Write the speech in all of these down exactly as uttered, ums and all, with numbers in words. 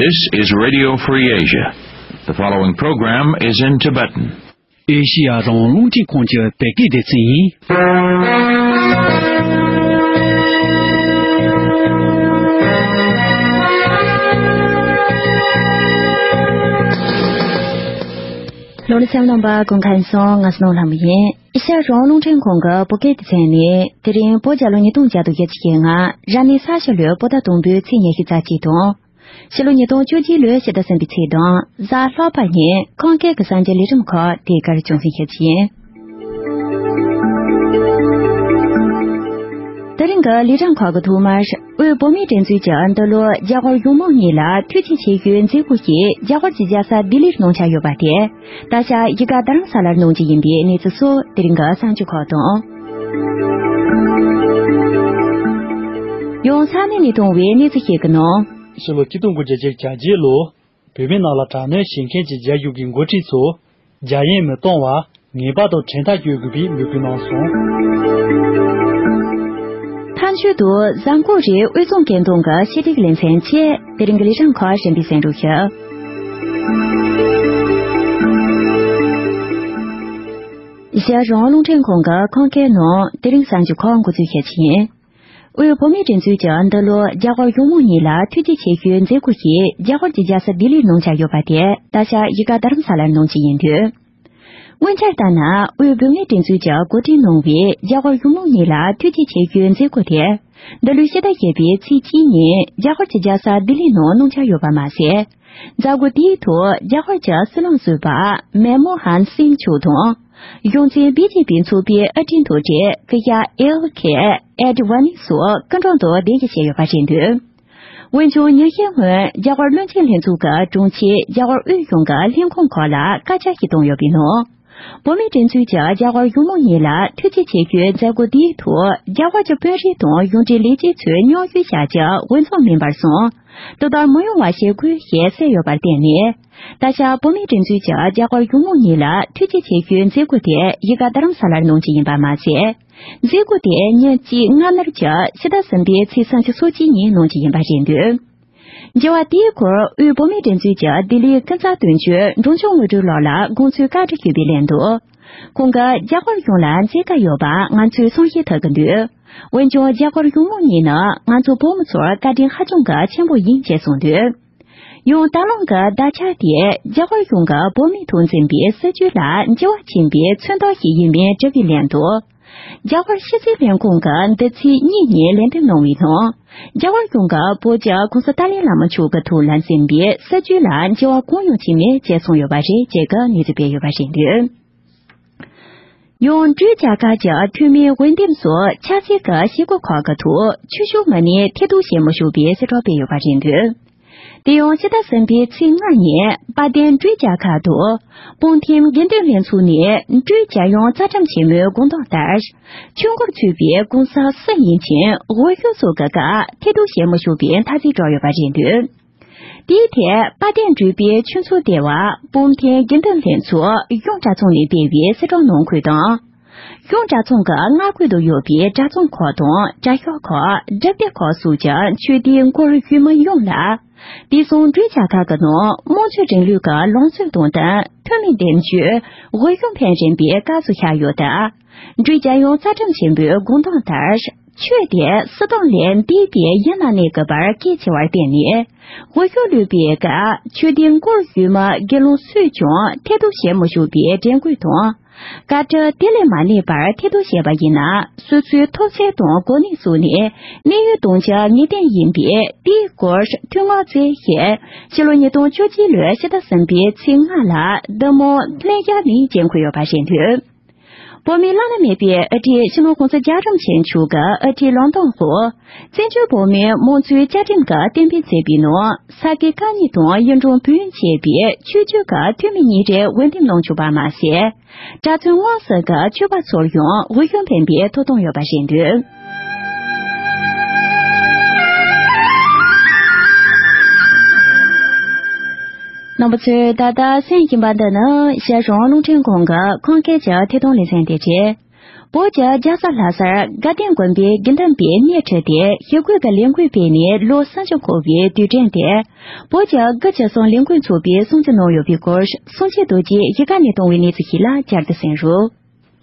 This is Radio Free Asia. The following program is in Tibetan. ཨེ་ཤི་ཡ་རང་དབང་རླུང་འཕྲིན་ཁང་གི་བོད་སྐད་སྡེ་ཚན་ཡིན། ལོ་ལ་སེམས་ལམ་པ་ཀུན་མཁྱེན་སོང་། ང་སྣང་ལྷ་མོ་ཡིན། ཨེ་ཤ་ཡ་རང་དབང་རླུང་འཕྲིན་ཁང་གི་བོད་སྐད་སྡེ་ཚན་ནི། དེ་རིང་བོད་རྒྱལ་ལོ་ཉིས་སྟོང་བརྒྱ་དང་བརྒྱད་ཅུ་གྱ་ལྔ་རབ་གནས་ས་ཞི་ལོའི་བོད་ཟླ་དང་པོའི་ཚེས་ཉི་ཤུ་རྩ་གཅིག་དང་། ཕྱི་ལོ་ཉིས་སྟོང་བཅུ་གཅིག་ལོའི་ཕྱི་ཟླ་གསུམ་པའི་ཚེས་དང་གཟའ་ལྷག་པ་ཉིན་ཁམས་སྐད་ཀྱི་གསར་འགྱུར་ལས་རིམ་ཁག་དེ་གར་རྒྱང་སྲིང་ཞུ་རྒྱུ་ཡིན། དེ་རིང་གི་ལས་རིམ་ཁག་གི་ཐོག་མར། དབུས་བོད་མིའི་སྒྲིག་འཛུགས་ཀྱིས་འདི་ལོ་རྒྱ་གར་གཞུང་མང་གཉིས་ལ་ཐུགས་རྗེ་ཆེ་ཞུའི་མཛད་སྒོ་ཞིག་རྒྱ་གར་གྱི་རྒྱལ་ས་ལྡི་ལིར་གནང་འཆར་ཡོད་པ་དེ། ད་ཆ་གཞིས་ཀ་རྡ་རམ་ས་ལར་གནང་རྒྱུ་ཡིན་པའི་གནས་ཚུལ་སོགས་དེ་རིང་གི་གསར་འགྱུར་ཁག་དང་། ཡང་ས་གནས་ནས་བཏང་བའི་གནས་ཚུལ་ཞིག་གི་ནང་། ཕྱི་ལོ་ཆིག་སྟོང་དགུ་བརྒྱ་བརྒྱད་ལོར་བོད་མི་རྣམས་ལ་དྲག་གནོན་བྱེད་མཁན་གྱི་རྒྱ་གཞུང་གི་འགོ་ཁྲིད་ཚོ་རྒྱ་ཡན་མི་གཏོང་བར་ངེས་པར་དུ་ཁྲིམས་ཐག་གཅོད་དགོས་པའི་འབོད་སྐུལ་གནང་སོང་། མཐའ་མཇུག་ཏུ་གཟའ་འཁོར་རེའི་དབུས་གཙང་སྐད་གདངས་ཀྱི་ཕྱི་དྲིལ་ལེ་ཚན་བཅས་དེ་རིང་གི་ལས་རིམ་ཁག་གཞན་པའི་གསན་རོགས་ཞུ། ཨེ་ཤ་ཡ་རང་དབང་རླུང་འཕྲིན་ཁང་གི་ཁམས་སྐད་ནང་དེ་རིང་གསར་འགྱུར་ཁག་འགོ་འཛུགས་བྱེད་ཀྱི་ཡིན། དབུས་བོད་མིའི་སྒྲིག་འཛུགས་ཀྱིས་འདི་ལོ་རྒྱ་གར་གཞུང་མང་གཉིས་ལ་ཐུགས་རྗེ་ཆེ་ཞུའི་མཛད་སྒོ་ཞིག་རྒྱ་གར་གྱི་རྒྱལ་ས་ལྡི་ལིར་གནང་འཆར་ཡོད་པ་དེ་ད་ཆ་གཞིས་ཀ་རྡ་རམ་ས་ལར་གནང་རྒྱུ་ཡིན་དུས། སྔོན་ཆར་ལྟར་ན་དབུས་བོད་མིའི་སྒྲིག་འཛུགས་ཀྱིས་གོ་སྒྲིག་གནང་བའི་རྒྱ་གར་གཞུང་མང་གཉིས་ལ་ཐུགས་རྗེ་ཆེ་ཞུའི་མཛད་སྒོ་དེ་འདི་ལོའི་ཕྱི་ཟླ་བཞི་པའི་ཚེས་གཅིག་ཉིན་རྒྱ་གར་གྱི་རྒྱལ་ས་ལྡི་ལིར་ནང་གནང་འཆར་ཡོད་པ་མ་ཟད། མཛད་སྒོ་དེའི་ཐོག་རྒྱ་གར་གྱི་སྲིད་བློན་ཟུར་པ་མན་མོ་ཧན་སིང་མཆོག་དང་། གཞུང་འཛིན་བི་ཇེ་པི་ཚོགས་པའི་ཨ་རིའི་མཐོ་གྲས་ཀི་ཡ་ཨེལ་ཁེ་ཨེ་ཌི་ཝ་ནི་སོགས་སྐུ་མགྲོན་དུ་གདན་འདྲེན་བྱས་ཡོད་པ་རེད་འདུག་འོན་ཀྱང་ཉིན་ཤས་སྔོན་རྒྱ་གར་བློན་ཆེན་ལྷན་ཚོགས་ཀྱི་དྲུང་ཆེས་རྒྱ་གར་དབུས་གཞུང་གི་ལྷན་ཁང་ཁག་ལ་བཀའ་རྒྱ་ཞིག་བཏང་ཡོད་པའི་ནང་། བོད་མིའི་སྒྲིག་འཛུགས་ཀྱིས་རྒྱ་གར་གཞུང་མང་གཉིས་ལ་ཐུགས་རྗེ་ཆེ་ཞུའི་མཛད་སྒོ་འདིའི་ཐོག་རྒྱ་གར་གྱི་དཔོན་རིགས་དང་གཞུང་འབྲེལ་ལས་བྱེད་ཚོས་མཉམ་ཞུགས་བྱ་རྒྱུ་འོས་འཚམ་མིན་པར་སོང་། དེ་ལྟར་མི་ཡོང་བ་བྱེད་དགོས་ཞེས་གསལ་ཡོད་པར་བརྟེན་ནས། ད་ཆ་བོད་མིའི་སྒྲིག་འཛུགས་ཀྱིས་རྒྱ་གར་གཞུང་མང་གཉིས་ལ་ཐུགས་རྗེ་ཆེ་ཞུའི་མཛད་སྒོ་དེ་གཞིས་ཀ་རྡ་རམ་ས་ལར་གནང་རྒྱུ་ཡིན་པ་མ་ཟད། མཛད་སྒོ་དེ་ཉིན་གཅིག་སྔ་ནར་གྱི་ཕྱི་ཟླ་གསུམ་པའི་ཚེས་སུམ་ཅུ་སོ་གཅིག་ཉིན་གནང་རྒྱུ་ཡིན་པ་རེད་འདུག་འགྱུར་བ་དེའི་སྐོར་དབུས་བོད་མིའི་སྒྲིག་འཛུགས་ཀྱི་ལྡི་ལིའི་ཀུན་གསལ་དོན་གཅོད་འབྲོང་ཆུང་དངོས་གྲུབ་ལགས་ལ་དགོངས་ཚུལ་བཀའ་འདྲི་ཞུས་པའི་ལན་དུ། ཁོང་གིས་རྒྱ་གར་གཞུང་ལ་མཛད་དཀའ་ཡོད་པ་ང་ཚོས་གསུང་བཤད་ཐུབ་ཀྱི་འདུག་འོན་ཀྱང་རྒྱ་གར་གཞུང་མང་གཉིས་ནི་ང་ཚོ་བོད་མི་ཚོར་བཀའ་དྲིན་ཧ་ཅང་གི་ཆེན་པོ་ཡིན་ཅེས་གསུངས་འདུག་ཡང་ད་ལམ་གྱི་བརྡ་ཁྱབ་དེས་རྒྱ་གར་གཞུང་གིས་བོད་མིའི་ཐོག་འཛིན་པའི་སྲིད་བྱུས་ལ་འགྱུར་བ་ཕྱིན་པའི་མཚོན་རྟགས་ཤིག་ཡིན་མིན་དྲི་བའི་ལན་དུ། རྒྱ་གར་ཕྱི་སྲིད་ལྷན་ཁང་གིས་འདི་ཚེས་གཉིས་ཉིན་ལན་འདེབས་གནང་བའི་ནང་། རྒྱ་གར་གཞུང་གིས་བོད་ཀྱི་གོང་ས་ཏཱ་ལའི་བླ་མ་མཆོག་གི་ཐོག་ལ་འཛིན་པའི་སྲིད་བྱུས་ལ་འགྱུར་བ་གང་ཡང་ཕྱིན་མེད་ཅེས་གསུངས་ཡོད་པ་རེད་ཅེས་ཀྱི་གནས་ཚུལ་སྤེལ་ཡོད་པ་རེད་འདུག་ཡང་འབྲུག་རྒྱལ་ཁབ་ཀྱི་འཐུས་མིའི་འོས་འདེམས་སོགས་ཆབ་སྲིད་ཀྱི་བྱེད་སྒོ་ཁག་གི་ཐོག་ཆོས་ཕྱོགས་མི་སྣས་ཐེ་གཏོགས་བྱེད་མི་ཆོག་པའི་གསལ་བསྒྲགས་སྤེལ་ཡོད་པ་རེད་འདུག་དེ་ཡང་ཕྱི་ཟླ་གསུམ་པའི་ཚེས་ལྔ་ཉིན་དཔལ་ལྡན་འབྲུག་རྒྱལ་ཁབ་ཏུ་སྤང་ཐིམ་དགེ་འདུན་ལྷན་ཚོགས་ནས་འབྲུག་རྒྱལ་ཡོངས་རྩ་ཁྲིམས་ཆེན་མོའི་དགོངས་དོན་ལྟར། ཆོས་འཁོར་ཚུད་པའི་གོང་ས་སུ་ཡིན་ཕྱིན་འོས་ཤོག་སོགས་ཀྱི་སྐབས་ཐེ་གཏོགས་བྱེད་མི་ཆོག་པའི་ཐ་ཚིག་བསྒྲགས་ཡོད་པ་རེད་འདུག་དེའི་ཐད་དཔལ་ལྡན་འབྲུག་པའི་ཆོས་ཚོགས་ལྟེ་བ་སྤང་ཐིམ་དགེ་འདུན་ལྷན་ཚོགས་གཞུང་གྲྭ་ཚང་ནས་སྤེལ་བའི་གསལ་བསྒྲགས་ནང་འཁོད་དང་། གཞུང་གྲྭ་ཚང་གི་མངའ་ཁུལ་དུ་ཡོད་པའི་གྲྭ་ཚང་ཁག་དང་གྲྭ་ཤག་ཁག་སྒྲུབ་སྡེ་ཁག་སོགས་ཀྱི་ཆོས་སྡེའི་འཁོར་ཡུལ་མི་ཡོངས་ལ། དེང་སང་འབྲུག་རྒྱལ་ཁབ་ཀྱི་ནང་དམངས་གཙོའི་རིང་ལུགས་ཀྱི་ལམ་སྲོལ་དང་ལྡན་འཐུས་མི་འདེམས་བྱོས་འོས་ཤོག་འཕེན་རན་པའི་སྐབས་སུ་ཆགས་ཡོད་སྟབས། འབྲུག་རྒྱལ་ཡོངས་རྩ་ཁྲིམས་ཆེན་མོའི་དགོངས་དོན་ལྟར། ཆོས་དེ་སྲིད་དོན་ལས་འདས་པའི་ཡུལ་ན་གནས་དགོས་པར་གལ་ཆེ་བར་བརྟེན་ནས། འོས་ཤོག་བླུགས་པའི་སྐབས་ཆོས་སྡེའི་འཁོར་ཡུལ་མི་དགེ་སློང་སུས་ཀྱང་ཐེ་གཏོགས་བྱེད་མི་ཆོག་པའི་དྲན་སྐུལ་དང་། བཀའ་ཁྲོལ་དེ་ལས་མ་གནས་པར་ཐེ་གཏོགས་བྱས་པ་ཡིན་ན་སོ་སོའི་ཐོབ་ཚད་དང་གོ་གནས་སོགས་ནས་གནས་ཡུལ་གཏོང་རྒྱུ་ངེས་གཏན་ཡིན་པས་དེའི་སྐོར་ཐུགས་མངགས་བྱེད་ཞེས་ཕྱི་ལོ་ཉིས་སྟོང་བཅུ་གཅིག་ལོའི་ཕྱི་ཟླ་གསུམ་པའི་ཚེས་ལྔ་ལ་བདུད་མོ་ལྷན་རྒྱས་ནས་འགན་ཁུར་ཡོད་པ་རེད་འདུག་བོད་མིའི་བླ་ན་མེད་པའི་ཨ་རིའི་སྤྱི་ནོར་གོང་ས་རྒྱལ་བ་རིན་པོ་ཆེ་མཆོག་གི་ཨ་རིའི་ལོན་ཏོན་ཧོ། བཙན་བྱོལ་བོད་མིའི་དམངས་གཙོའི་བཅའ་ཁྲིམས་ཀྱི་གཏན་འབེབས་མཛད་པའི་ནང་ས་དགེ་བཀའ་རྙིང་དང་གཡུང་དྲུང་བོན་བཅས་པའི་ཆོས་བརྒྱུད་ཀྱི་འཐུས་མི་གཉིས་རེ་འོས་འདེམས་གནང་བཅུག་པ་མ་ཟད། གྲྭ་བཙུན་དངོས་སུ་གི་ཆོས་པ་ཚོར་ཡང་འོས་ཤོག་འཕེན་པའི་ཐོབ་ཐང་ཡོད་པ་རེད་འདུག་རྣམ་པ་ཚོས་ད་ལྟ་གསན་བཞིན་པ་འདི་ནི་ཤར་རོང་རླུང་འཕྲིན་ཁང་གི་ཁམས་སྐད་ཀྱི་ཐད་གཏོང་ལེ་ཚན་དེ་རེད། བོད་ཀྱི་རྒྱལ་ས་ལྷ་སར་དགའ་ལྡན་དགོན་པའི་དགེ་འདུན་པས་སྣེ་ཁྲིད་དེ་ཞི་རྒོལ་གྱི་ལས་འགུལ་སྤེལ་ནས་ལོ་སུམ་ཅུ་འཁོར་བའི་དུས་དྲན་དེར། བོད་ཀྱི་དགུ་བཅུ་གསུམ་ལས་འགུལ་ཚོགས་པས་སྲུང་བརྩི་གནང་ཡོད་པའི་སྐོར་གསུང་ཆོས་རྡོ་རྗེས་གཞིས་ཀ་ནས་བཏང་བའི་གནས་ཚུལ་ཞིག་ལ་བསྐྱར་དུ་གསན་རོགས།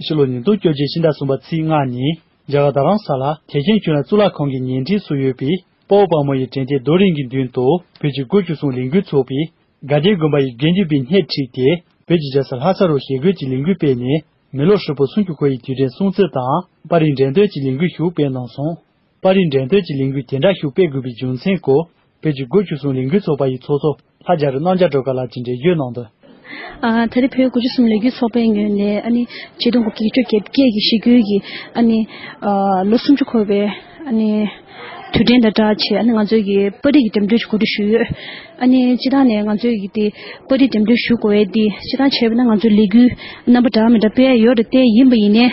ཕྱི་ལོ་ཉིས་སྟོང་བཅོ་བརྒྱད་ཕྱི་ཟླ་གསུམ་པ་ཚེས་ལྔ་ཉིན་རྒྱ་གར་རྡ་རམ་ས་ལ་ཐེག་ཆེན་ཆོས་གླིང་གཙུག་ལག་ཁང་གི་ཉེ་འཁྲིས་སུ་ཡོད་པའི་དཔའ་བོ་དཔའ་མོ་ཡི་དྲན་རྟེན་རྡོ་རིང་གི་མདུན་དུ་བོད་ཀྱི་དགུ་བཅུ་གསུམ་ལས་འགུལ་ཚོགས་པས་དགའ་ལྡན་དགོན་པ་ཡི་དགེ་འདུན་པའི་སྣེ་ཁྲིད་དེ་བོད་ཀྱི་རྒྱལ་ས་ལྷ་ས་རུ་ཞི་རྒོལ་གྱི་ལས་འགུལ་སྤེལ་ནས་མི་ལོ་ཧྲིལ་པོ་སུམ་ཅུ་འཁོར་བའི་དུས་དྲན་སྲུང་བརྩི་དང་པར་རིས་འགྲེམས་སྟོན་གྱི་ལས་འགུལ་ཞིག་སྤེལ་གནང་སོང་། པར་རིས་འགྲེམས་སྟོན་གྱི་ལས་འགུལ་དེ་འདྲ་ཞིག་སྤེལ་དགོས་པའི་རྒྱུ་མཚན་སྐོར་བོད་ཀྱི་དགུ་བཅུ་གསུམ་ལས་འགུལ་ཚོགས་པ་ཡི་ཚོགས་གཙོ་ལྷ་རྒྱ་རི་རྣམ་རྒྱལ་སྒྲོལ་དཀར་ལགས་ཀྱིས་འགྲེལ་བརྗོད་གནང་དོན། ཨ། ད་རེས་བོད་དགུ་བཅུ་གསུམ་ལས་འགུལ་ཚོགས་པའི་ངོས་ནས་ཨ་ནི་ཆིག་སྟོང་དགུ་བརྒྱ་བརྒྱད་ཅུ་གྱ་བརྒྱད་ཀྱི་ཞི་རྒོལ་གྱི་ཨ་ནི་ཨ་ལོ་སུམ་ཅུ་འཁོར་བའི་ཨ་ནི་དུས་དྲན་དང་སྦྲགས་བྱས་ཨ་ནི་ང་ཚོས་ཀྱི་པར་རིས་ཀྱི་འགྲེམས་སྟོན་ཞིག་གོ་སྒྲིག་ཞུས་ཡོད། ཨ་ནི་སྤྱིར་བཏང་ནས་ང་ཚོས་ཀྱི་དེ་པར་རིས་འགྲེམས་སྟོན་ཞུ་དགོས་པའི་དེ་སྤྱིར་བཏང་བྱས་པ་ན་ང་ཚོའི་ལས་འགུལ་རྣམ་པ་འདྲ་མི་འདྲ་སྤེལ་ཡ་ཡོད་རེད་དེ། ཡིན་པ་ཡིན་ནའི་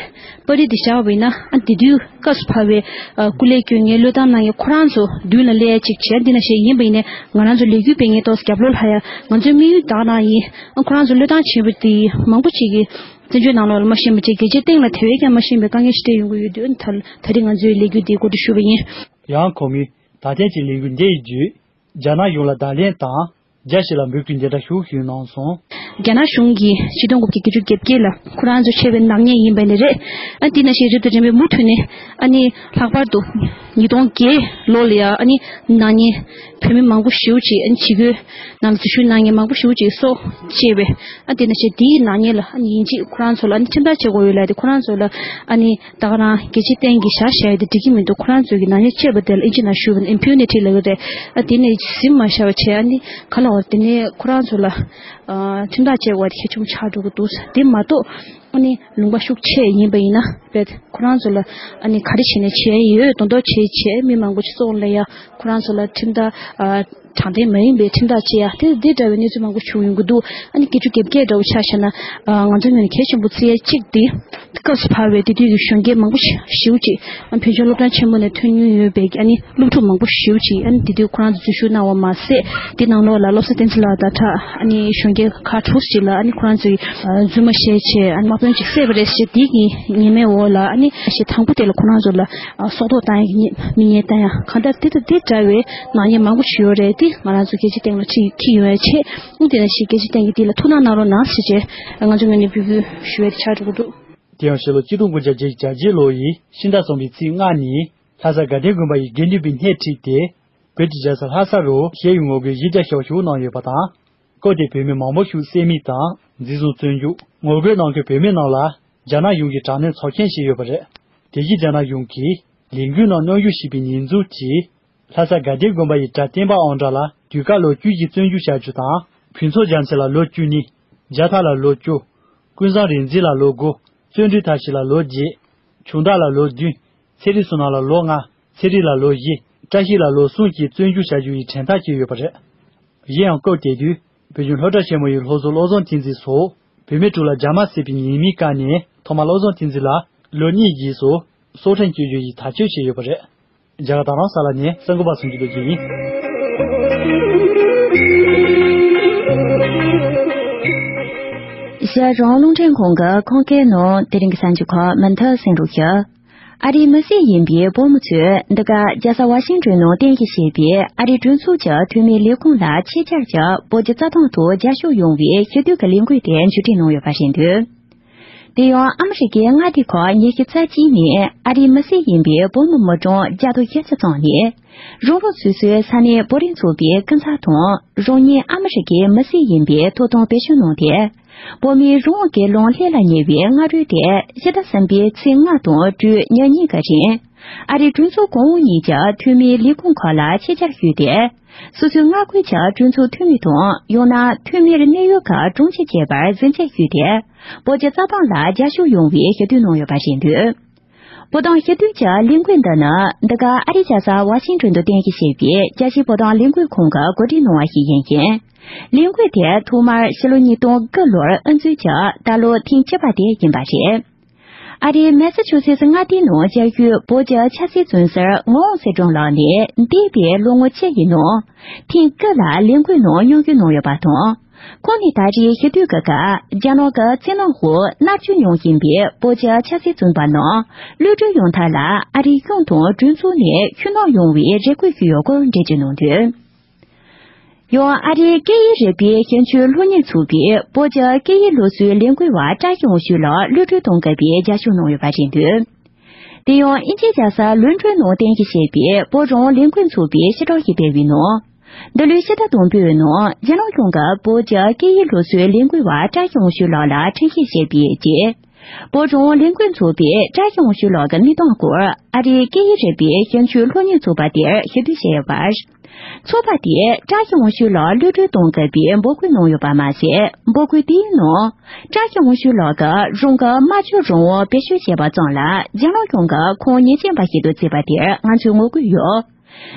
པར་རིས་དེ་བཞག་པ་ཡིན་ན་ཨ་དེ་དུས་སྐབས་སུ་བབས་པའི་ཨ་སྐུ་ལས་བསྐྱོན་མཁན་བློས་བཏང་གནང་མཁན་ཁོ་རང་ཚོ་མདུན་ལ་སླེབས་ཡ་ཅིག་བྱས། འདི་ན་བཤད་ཡིན་པ་ཡིན་ནའི་ང་རང་ཚོ་ལས་འགུལ་སྤེལ་མཁན་ཏོག་ཙམ་རྒྱབ་ལོགས་ལྷག་ཡ། ང་ཚོའི་དམིགས་ཡུལ་དག་ན་ཡིན། ཨ་ཁོ་རང་ཚོ་བློས་བཏང་བྱས་པ་དེ་མང་པོ་ཅིག་གིས་བཙན་བྱོལ་ནང་ལོགས་ལ་མ་ཤེས་པ་བྱས། རྒྱལ་སྤྱིའི་སྟེང་ལ་དེ་བས་ཀྱང་མ་ཤེས་པའི་དཀའ་ངལ་ཞིག་འཕྲད་ཡོང་གི་ཡོད་དུས་ད་ད་རེས་ང་ཚོའི་ལས་འགུལ་འདི་གོ་སྒྲིག་ཞུས་པ་ཡིན། ཡང་ཁོ་མོས་ད་ཐེངས་ཀྱི་ལས་འགུལ་འདི་ཡི་བརྒྱུད། རྒྱ་ནག་གཞུང་ལ་བརྡ་ལན་དང་། རྒྱ་ཞིག་ལ་འབོད་སྐུལ་འདི་འདྲ་ཞུ་ཞུས་གནང་སོང་། རྒྱ་ནག་གཞུང་གིས་ཆིག་སྟོང་དགུ་བརྒྱ་བརྒྱད་ཅུ་གྱ་བརྒྱད་ལ་ཁོ་རང་ཚོ་བྱས་པའི་ནག་ཉེས་ཡིན་པ་ནི་རེད། ཨ་འདི་ནང་བཞིན་རིམ་དང་རིམ་པས་མུ་མཐུད་ནས་ཨ་ནི་ལྷག་པར་དུ་ཉིས་སྟོང་བརྒྱད་ལོ་ལ་ཡང་ཨ་ནི་ནག་ཉེས་བོད་མི་མང་པོ་ཞེ་པོ་ཅིག་ཨ་ནི་ཇི་རྒོལ་ནང་ལ་འཛུལ་ཞུགས་གནང་མཁན་མང་པོ་ཞེ་པོ་ཅིག་སྲོག་བཅད་པས། ཨ་འདི་ནང་བཞིན་དེའི་ནག་ཉེས་ལ་ཨ་ནི་ཡིན་གཅིག་ཁོ་རང་ཚོ་ལ་ཨ་ནི་ཁྲིམས་ཐག་བཅད་དགོས་ཡོད་ལབ་དེ་ཁོ་རང་ཚོ་ལ་ཨ་ནི། ད་ག་རང་རྒྱལ་སྤྱིའི་སྟེང་གི་བཞག་བཞག་ཡ་དེ་འགྲིག་གི་མི་འདུག་ཁོ་རང་ཚོས་ཀྱི་ནག་ཉེས་བཅད་པ་དེ་ལ་ཨིན་ཇི་ནང་ཞུས་པ་ན་ཨིམ་པུ་ནི་ཊི་ལབ་ཡོད་རེད། ཨ་དེ་ནས་ཟིན་མ་བཞག་པ་བྱས། ཨ་ནི་ག་ལ་བ་དེ་ནས་ཁོ་རང་ཚོ་ལ་ཨ་ཁྲིམས་ཐག་བཅད་པ་དེ་གལ་ཆེན་པོ་ཆགས་འགྲོ་གི་འདུག་དེ་མ་གཏོགས་ཨ་ནི་ལུང་པ་ཤུགས་ཆེ་ཡིན་པ་ཡིན་ན་བས་ཁོ་རང་ཚོ་ལ་ཨ་ནི་ག་རེ་བྱས་ནས་བྱས་ཡོད་མདོག་མདོག་བྱས་བྱས་མི་མང་པོ་ཅིག་སྲོག་ལ་ཡ་ཁོ་རང་ཚོ་ལ་ཁྲིམས་ཐག་ཨ། དྲང་བདེན་མ་ཡིན་པའི་ཁྲིམས་ཐག་བཅད་ཡ་དེ་འདི་འདྲ་བའི་གནས་ཚུལ་མང་པོ་བྱུང་ཡོང་གི་འདུག་ཨ་ནི་བརྒྱད་ཅུ་གྱ་བརྒྱད་འདྲ་བོ་ཆ་བཞག་ན་ང་ཚོ་ངོས་ནས་གལ་ཆེན་པོ་བརྩི་ཡ་གཅིག་དེ་སྐབས་སུ་བབས་པའི་དེ་དུས་ཀྱི་གཞོན་སྐྱེས་མང་པོ་ཞེ་པོ་ཅིག་བོད་ལྗོངས་སློབ་གྲྭ་ཆེན་མོ་ནས་ཐོན་མྱོང་ཡོད་པའི་ཨ་ནི་སློབ་ཕྲུག་མང་པོ་ཞེ་པོ་ཅིག་ཨ་ནི་དེ་དུས་ཁོ་རང་ཚོ་འཛུལ་ཞུགས་གནང་བ་མ་ཟད་དེ་ནང་ལོགས་ལ་བློ་བཟང་བསྟན་འཛིན་ལགས་དང་ཁྲ་ཨ་ནི་གཞོན་སྐྱེས་ཁག་དྲུག་ཅིག་ལ་ཨ་ནི་ཁོ་རང་ཚོའི་རྫུན་མ་བཤད་བྱས་ཨ་ནི་དམག་དཔོན་ཅིག་བསད་པ་རེད་ཞེས་དེ་གི་ཉེས་མེད་འོག་ལ་ཨ་ནི་ཞེ་དང་པོ་དེ་ལ་ཁོ་རང་ཚོ་ལ་སྲོག་ཐོག་བཏང་ཡ་གི་མི་ཉེས་བཏང་ཡ་གང་ལྟར་དེ་དང་དེ་འདྲ་བའི་ནག་ཉེས་མང་པོ་ཞིག་ཡོད་རེད། དེ་ང་རང་ཚོ་རྒྱལ་སྤྱིའི་སྟེང་ལ་ཁྲིད་ཁྲིད་ཡོང་ཡ་ཆེད་ཨ་དེ་ནང་བཞིན་རྒྱལ་སྤྱིའི་སྟེང་གི་དེ་ལ་ཐུགས་སྣང་གནང་རོགས་གནང་ཞེས་བྱས་ང་ཚོ་ངོས་ནས་འབོད་སྐུལ་ཞུ་ཡ་དེ་ཆགས་འགྲོ་གི་འདུག་དེ་ཡང་ཕྱི་ལོ་ཆིག་སྟོང་དགུ་བརྒྱ་བརྒྱད་ཅུ་གྱ་བརྒྱད་ལོ་ཡི་ཕྱི་ཟླ་གསུམ་པའི་ཚེས་ལྔ་ཉིན་ལྷ་ས་དགའ་ལྡན་དགོན་པ་ཡི་དགེ་འདུན་པའི་སྣེ་ཁྲིད་དེ་བོད་ཀྱི་རྒྱལ་ས་ལྷ་ས་རུ་ཞི་བའི་ངོ་རྒོལ་གཞི་རྒྱ་ཞེ་པོ་ཞིག་གནང་ཡོད་པ་དང་། སྐབས་དེར་བོད་མི་མང་པོ་ཞིག་བསད་རྨས་དང་འཛིན་བཟུང་བཙོན་འཇུག་ངོ་རྒོལ་གནང་མཁན་བོད་མི་རྣམས་ལ་རྒྱ་ནག་གཞུང་གིས་དྲག་གནོན་ཚབས་ཆེན་བྱས་ཡོད་པ་རེད། དེ་བཞིན་རྒྱ་ནག་གཞུང་གིས་ལས་འགུལ་ནང་མཉམ་ཞུགས་བྱས་པའི་ཉེས་འཛུགས་ཀྱིས་ལྷ་ས་དགའ་ལྡན་དགོན་པ་ཡི་གྲྭ་བསྟན་པ་ཨང་གྲངས་ལ་དུས་བཀག་ལོ་བཅུ་བཞི་བཙོན་འཇུག་བྱ་རྒྱུ་དང་། ཕུན་ཚོགས་རྒྱ་མཚོ་ལ་ལོ་བཅུ་གཉིས། རྒྱ་ཐར་ལ་ལོ་བཅུ། ཀུན་བཟང་རིག་འཛིན་ལ་ལོ་དགུ། བརྩོན་འགྲུས་མཐར་ཕྱིན་ལ་ལོ་བརྒྱད། ཆུང་བདག་ལ་ལོ་བདུན། ཚེ་རིང་བསོད་ནམས་ལ་ལོ་ལྔ། ཚེ་རིང་ལ་ལོ་བཞི། བཀྲ་ཤིས་ལ་ལོ་གསུམ་བཅས་བཙོན་འཇུག་བྱ་རྒྱུ་ཡི་དྲན་ཐག་བཅད་ཡོད་པ་རེད། གཞན་ཡང་སྐབས་དེ་དུས་བོད་ལྗོངས་སློབ་གྲྭ་ཆེན་མོ་ཡི་སློབ་གཙོ་བློ་བཟང་བསྟན་འཛིན་སོགས་བོད་མི་དྲུག་ལ་རྒྱ་དམག་བསད་པའི་ཉེས་མིང་བཀལ་ནས་ཐོག་མར་བློ་བཟང་བསྟན་འཛིན་ལ་ལོ་གཉིས་རྗེས་སུ་སྲོག་ཁྲིམས་གཅོད་རྒྱུ་ཡི་ཐག་གཅོད་བྱས་ཡོད་པ་རེད། རྒྱ་གར་རྡ་རམ་ས་ལ་ནས་གསར་འགོད་པ་ཚུན་ཆད་དུ་བརྗོད་ཡིན། ཞལ་རང་རླུང་འཕྲིན་ཁང་གི་ཁོང་སྐད་ནང་དེ་རིང་གི་གསར་འགྱུར་ཁག་མུ་མཐུད་གསན་རོགས་ཞུ། ཨ་རིའི་མི་སེར་ཡིན་པའི་བོད་མི་ཚོས་འདི་ག་རྒྱལ་ས་ཝ་ཤིང་ཏོན་ནང་རྟེན་གཞི་བྱས་པའི་ཨ་རིའི་གྲོས་ཚོགས་ཀྱི་འཐུས་མིའི་ལས་ཁུངས་ལ་ཆེད་བཅར་གྱིས་བོད་ཀྱི་རྩ་དོན་ཐོག་རྒྱབ་སྐྱོར་ཡོང་བའི་ཞི་བདེ་གི་ལས་འགུལ་དེ་མཇུག་སྒྲིལ་གནང་ཡོད་པ་རེད་འདུག་དེ་ཡང་ཨ་མི་རི་ཀའི་མངའ་སྡེ་ཁག་ཉི་ཤུ་རྩ་གཅིག་ནས་ཨ་རིའི་མི་སེར་ཡིན་པའི་བོད་མི་མི་གྲངས་བརྒྱ་དང་བཞི་བཅུ་ཙམ་ནས་རང་རང་སོ་སོའི་ས་གནས་བོད་རིགས་ཚོགས་པའི་སྐུ་ཚབ་དང་རང་ཉིད་ཨ་མི་རི་ཀའི་མི་སེར་ཡིན་པའི་ཐོབ་ཐང་སྤེལ་ཞུ་གནང་སྟེ། བོད་མིའི་རང་དབང་སྒེར་ལངས་ལྷན་ལ་ཉེ་བའི་སྔ་དྲོ་དེ་ཕྱི་ཟླ་གསུམ་པའི་ཚེས་ལྔ་དང་དྲུག་ཉིན་གཉིས་ཀྱི་རིང་ཨ་རིའི་གྲོས་ཚོགས་གོང་འོག་གཉིས་ཀྱི་འཐུས་མིའི་ལས་ཁུངས་ཁག་ལ་ཆེད་བཅར་ཞུས་ཏེ། སོ་སོའི་མངའ་ཁུལ་གྱི་གྲོས་ཚོགས་འཐུས་མི་དང་ཡང་ན་འཐུས་མིར་གནས་ཡུལ་ཁག་གྲོང་ཁྱེར་བཅས་པར་གཟིམ་ཆས་ཞུས་ཏེ། བོད་ཀྱི་རྩ་དོན་ལ་རྒྱབ་སྐྱོར་ཡོང་བའི་ཞུ་གཏུག་གནང་ཡོད་པ་རེད་འདུག་བོད་དོན་ཞུ་གཏུག་གི་ལས་འགུལ་འདི་ནི་འདི་ག་ཨ་རིའི་རྒྱལ་ས་ཝ་ཤིང་ཏོན་དུ་རྟེན་གཞི་བྱས་པའི་རྒྱལ་སྤྱིའི་བོད་དོན་ལས་འགུལ་ཁང་གིས་གོ་སྒྲིག་གནང་བ་ཞིག་ཡིན་ཞིང་། ལས་འགུལ་དེ་ཐོག་མར་ཕྱི་ལོ་ཉིས་སྟོང་དགུ་ལོར་དབུ་འཛུགས་ཀྱིས་ད་ལོ་ཐེངས་བཅུ་པ་དེ་ཡིན་པ་རེད། ཨ་རིའི་མེ་སི་ཆུ་སེ་སི་མངའ་སྡེའི་ནང་བཅའ་བརྒྱུད་བོད་ཀྱི་ཆབ་སྲིད་བཙོན་ཟུར་ངག་དབང་ཚེ་སྒྲོན་ལགས་ནས་འདས་པའི་ལོ་ངོ་བཅུ་ཡི་ནང་ཐེངས་དགུ་ལ་ལས་འགུལ་ནང་མཉམ་ཞུགས་གནང་ཡོད་པ་དང་། ཁོང་ནས་ད་རེས་ཞི་དུས་ཀྱི་སྐབས་རྒྱ་ནག་གི་བཙན་གནོན་འོག་མནར་གཅོད་མྱོང་བཞིན་པའི་བོད་ཀྱི་ཆབ་སྲིད་བཙོན་པ་རྣམས་གློད་གྲོལ་ཡོང་ཐབས་ལ་ཨ་རིའི་གཞུང་དང་གྲོས་ཚོགས་ནས་ཤུགས་སྣོན་ཡོང་བའི་རེ་སྐུལ་ཞུས་ཡོད་སྐོར་འགྲེལ་བརྗོད་གནང་དོན། ཡང་ཨ་རིའི་སྐད་ཡིག་རིག་པའི་ཞིབ་འཇུག་སློབ་གཉེར་ཚོགས་པས་བོད་ཀྱི་སྐད་ཡིག་སློབ་གསོའི་ལས་འགུལ་བ་བཀྲ་ཤིས་དབང་ཕྱུག་ལགས་གློད་གྲོལ་གཏོང་དགོས་པའི་རྒྱབ་སྐྱོར་གནང་ཡོད་པ་རེད་འདུག་དེ་ཡང་དབྱིན་ཇིའི་རྒྱལ་ས་ལོན་ཀྲོའི་ནང་རྟེན་གཞི་བྱས་པའི་བོད་རང་དབང་ལས་འགུལ་ཚོགས་པའི་ཕྱི་དྲག་ཞིག་སྤེལ་བའི་ནང་། འདི་ལོའི་ཕྱི་ཟླ་དང་པོའི་ནང་རྒྱ་ནག་གཞུང་གིས་བོད་ཀྱི་སྐད་ཡིག་སློབ་གསོའི་ལས་འགུལ་བ་བཀྲ་ཤིས་དབང་ཕྱུག་ལགས་ལ་ཁྲིམས་ཞིབ་བྱས་པའི་རྗེས། བོད་རང་དབང་ལས་འགུལ་ཚོགས་པས་བཀྲ་ཤིས་དབང་ཕྱུག་ལགས་ཀྱི་གནས་སྟངས་སྐོར་ཨ་རིའི་སྐད་ཡིག་རིག་པའི་ཞིབ་འཇུག་སློབ་གཉེར་ཚོགས་པ་དེར་ཞུ་གཏུག་བྱས་ཡོད་པ། ཚོགས་པ་དེས་བཀྲ་ཤིས་དབང་ཕྱུག་ལགས་གློད་གྲོལ་གཏོང་དགོས་པའི་འབོད་སྐུལ་གནང་ཡོད་པ་མ་ཟད། འབོད་སྐུལ་དེའི་ནང་། བཀྲ་ཤིས་དབང་ཕྱུག་ལགས་ཀྱིས་རང་གི་སྨྲ་བརྗོད་རང་དབང་བེད་སྤྱོད་བྱས་པ་ཙམ་ལ་རྒྱ་ནག་གཞུང་གིས་ཁོང་ཉེས་ཅན་པ་ཞིག་ཏུ་བརྩིས་པ་དེར་ང་ཚོས་ངོ་རྒོལ་ཡོད།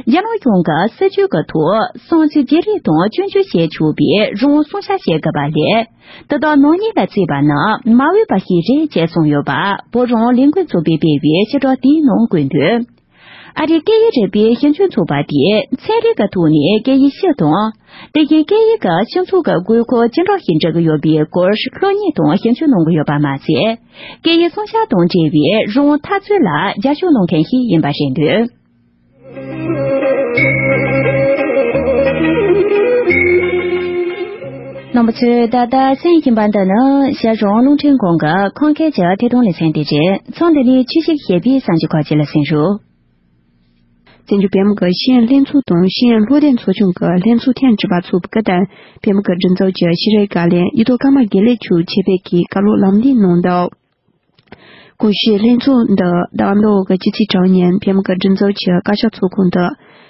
རྒྱ་ནག་གཞུང་གིས་སྲིད་བྱུས་ཀྱི་ཐོག་བསམ་ཚུལ་བརྗེ་རེས་དང་སྐྱོན་བརྗོད་བྱེད་ཆོག་པའི་རང་དབང་སྲུང་བྱ་བྱེད་དགོས་པ་ལས། དེ་དག་ནག་ཉེས་ལ་བརྩིས་པ་ནི་མ་འོས་པ་ཞིག་རེད་ཅེས་གསུངས་ཡོད་པ་བོད་རང་དབང་ལས་འགུལ་ཚོགས་པས་སྤེལ་བའི་ཕྱིར་བསྒྲགས་དེའི་ནང་བཀོད་འདུག་ཨ་རིའི་སྐད་ཡིག་རིག་པའི་ཞིབ་འཇུག་ཚོགས་པ་དེས་ཚན་རིག་གི་ཐོག་ནས་སྐད་ཡིག་སྤྱི་དང་། དེ་བཞིན་སྐད་ཡིག་གི་སྤྱི་ཚོགས་ཀྱི་དགོས་མཁོ་ཅི་འདྲ་ཞིག་འགྲུབ་ཀྱི་ཡོད་པའི་སྐོར་སློབ་གཉེར་དང་ཞིབ་འཇུག་གནང་གི་ཡོད་པ་མ་ཟད། སྐད་ཡིག་སྲུང་བྱ་དང་འབྲེལ་བའི་རང་དབང་འཐབ་རྩོད་ལ་རྒྱབ་སྐྱོར་གནང་མཁན་ཞིག་ཡིན་པ་རེད་འདུག་རྣམ་པ་ཚོས་ད་ལྟ་གསན་བཞིན་པ་འདི་ནི་རྒྱ་གཞུང་རླུང་འཕྲིན་ཁང་གི་ཁམས་སྐད་ཀྱི་ཐད་གཏོང་ལེ་ཚན་དེ་རེད། མཚམས་འདི་ནས་ཆུ་བཞི་ཞེས་པའི་གསར་འགྱུར་ཁག་ཅིག་ལ་གསན་རོགས། བཙན་བྱོལ་བོད་མི་གི་ཤེས་ཡོན་ལྷན་ཚོགས་དང་ཤེས་ཡོན་བློ་ལྡན་ཚོགས་ཆུང་གི་ལྷན་ཚོགས་ཐེངས་དྲུག་པ་ཚོགས་པའི་སྐུ་དྲིན་བོད་མི་གི་སྒྲིག་འཛུགས་ཀྱི་ཤེས་རིག་བཀའ་བློན་ཡིད་ཐོག་ཀརྨ་དགེ་ལེགས་མཆོག་ཆེད་ཕེབས་ཀྱིས་བཀའ་སློབ་ལམ་སྟོན་གནང་འདུག་གོང་ཞུས་ལྷན་ཚོགས་འདི་ཟླ་བ་འདིའི་འོག་གི་སྤྱི་ཚེས་དྲུག་ཉིན་བོད་མི་གི་སྒྲིག་འཛུགས་ཀྱི་བཀའ་ཤག་ཚོགས་ཁང་དུ་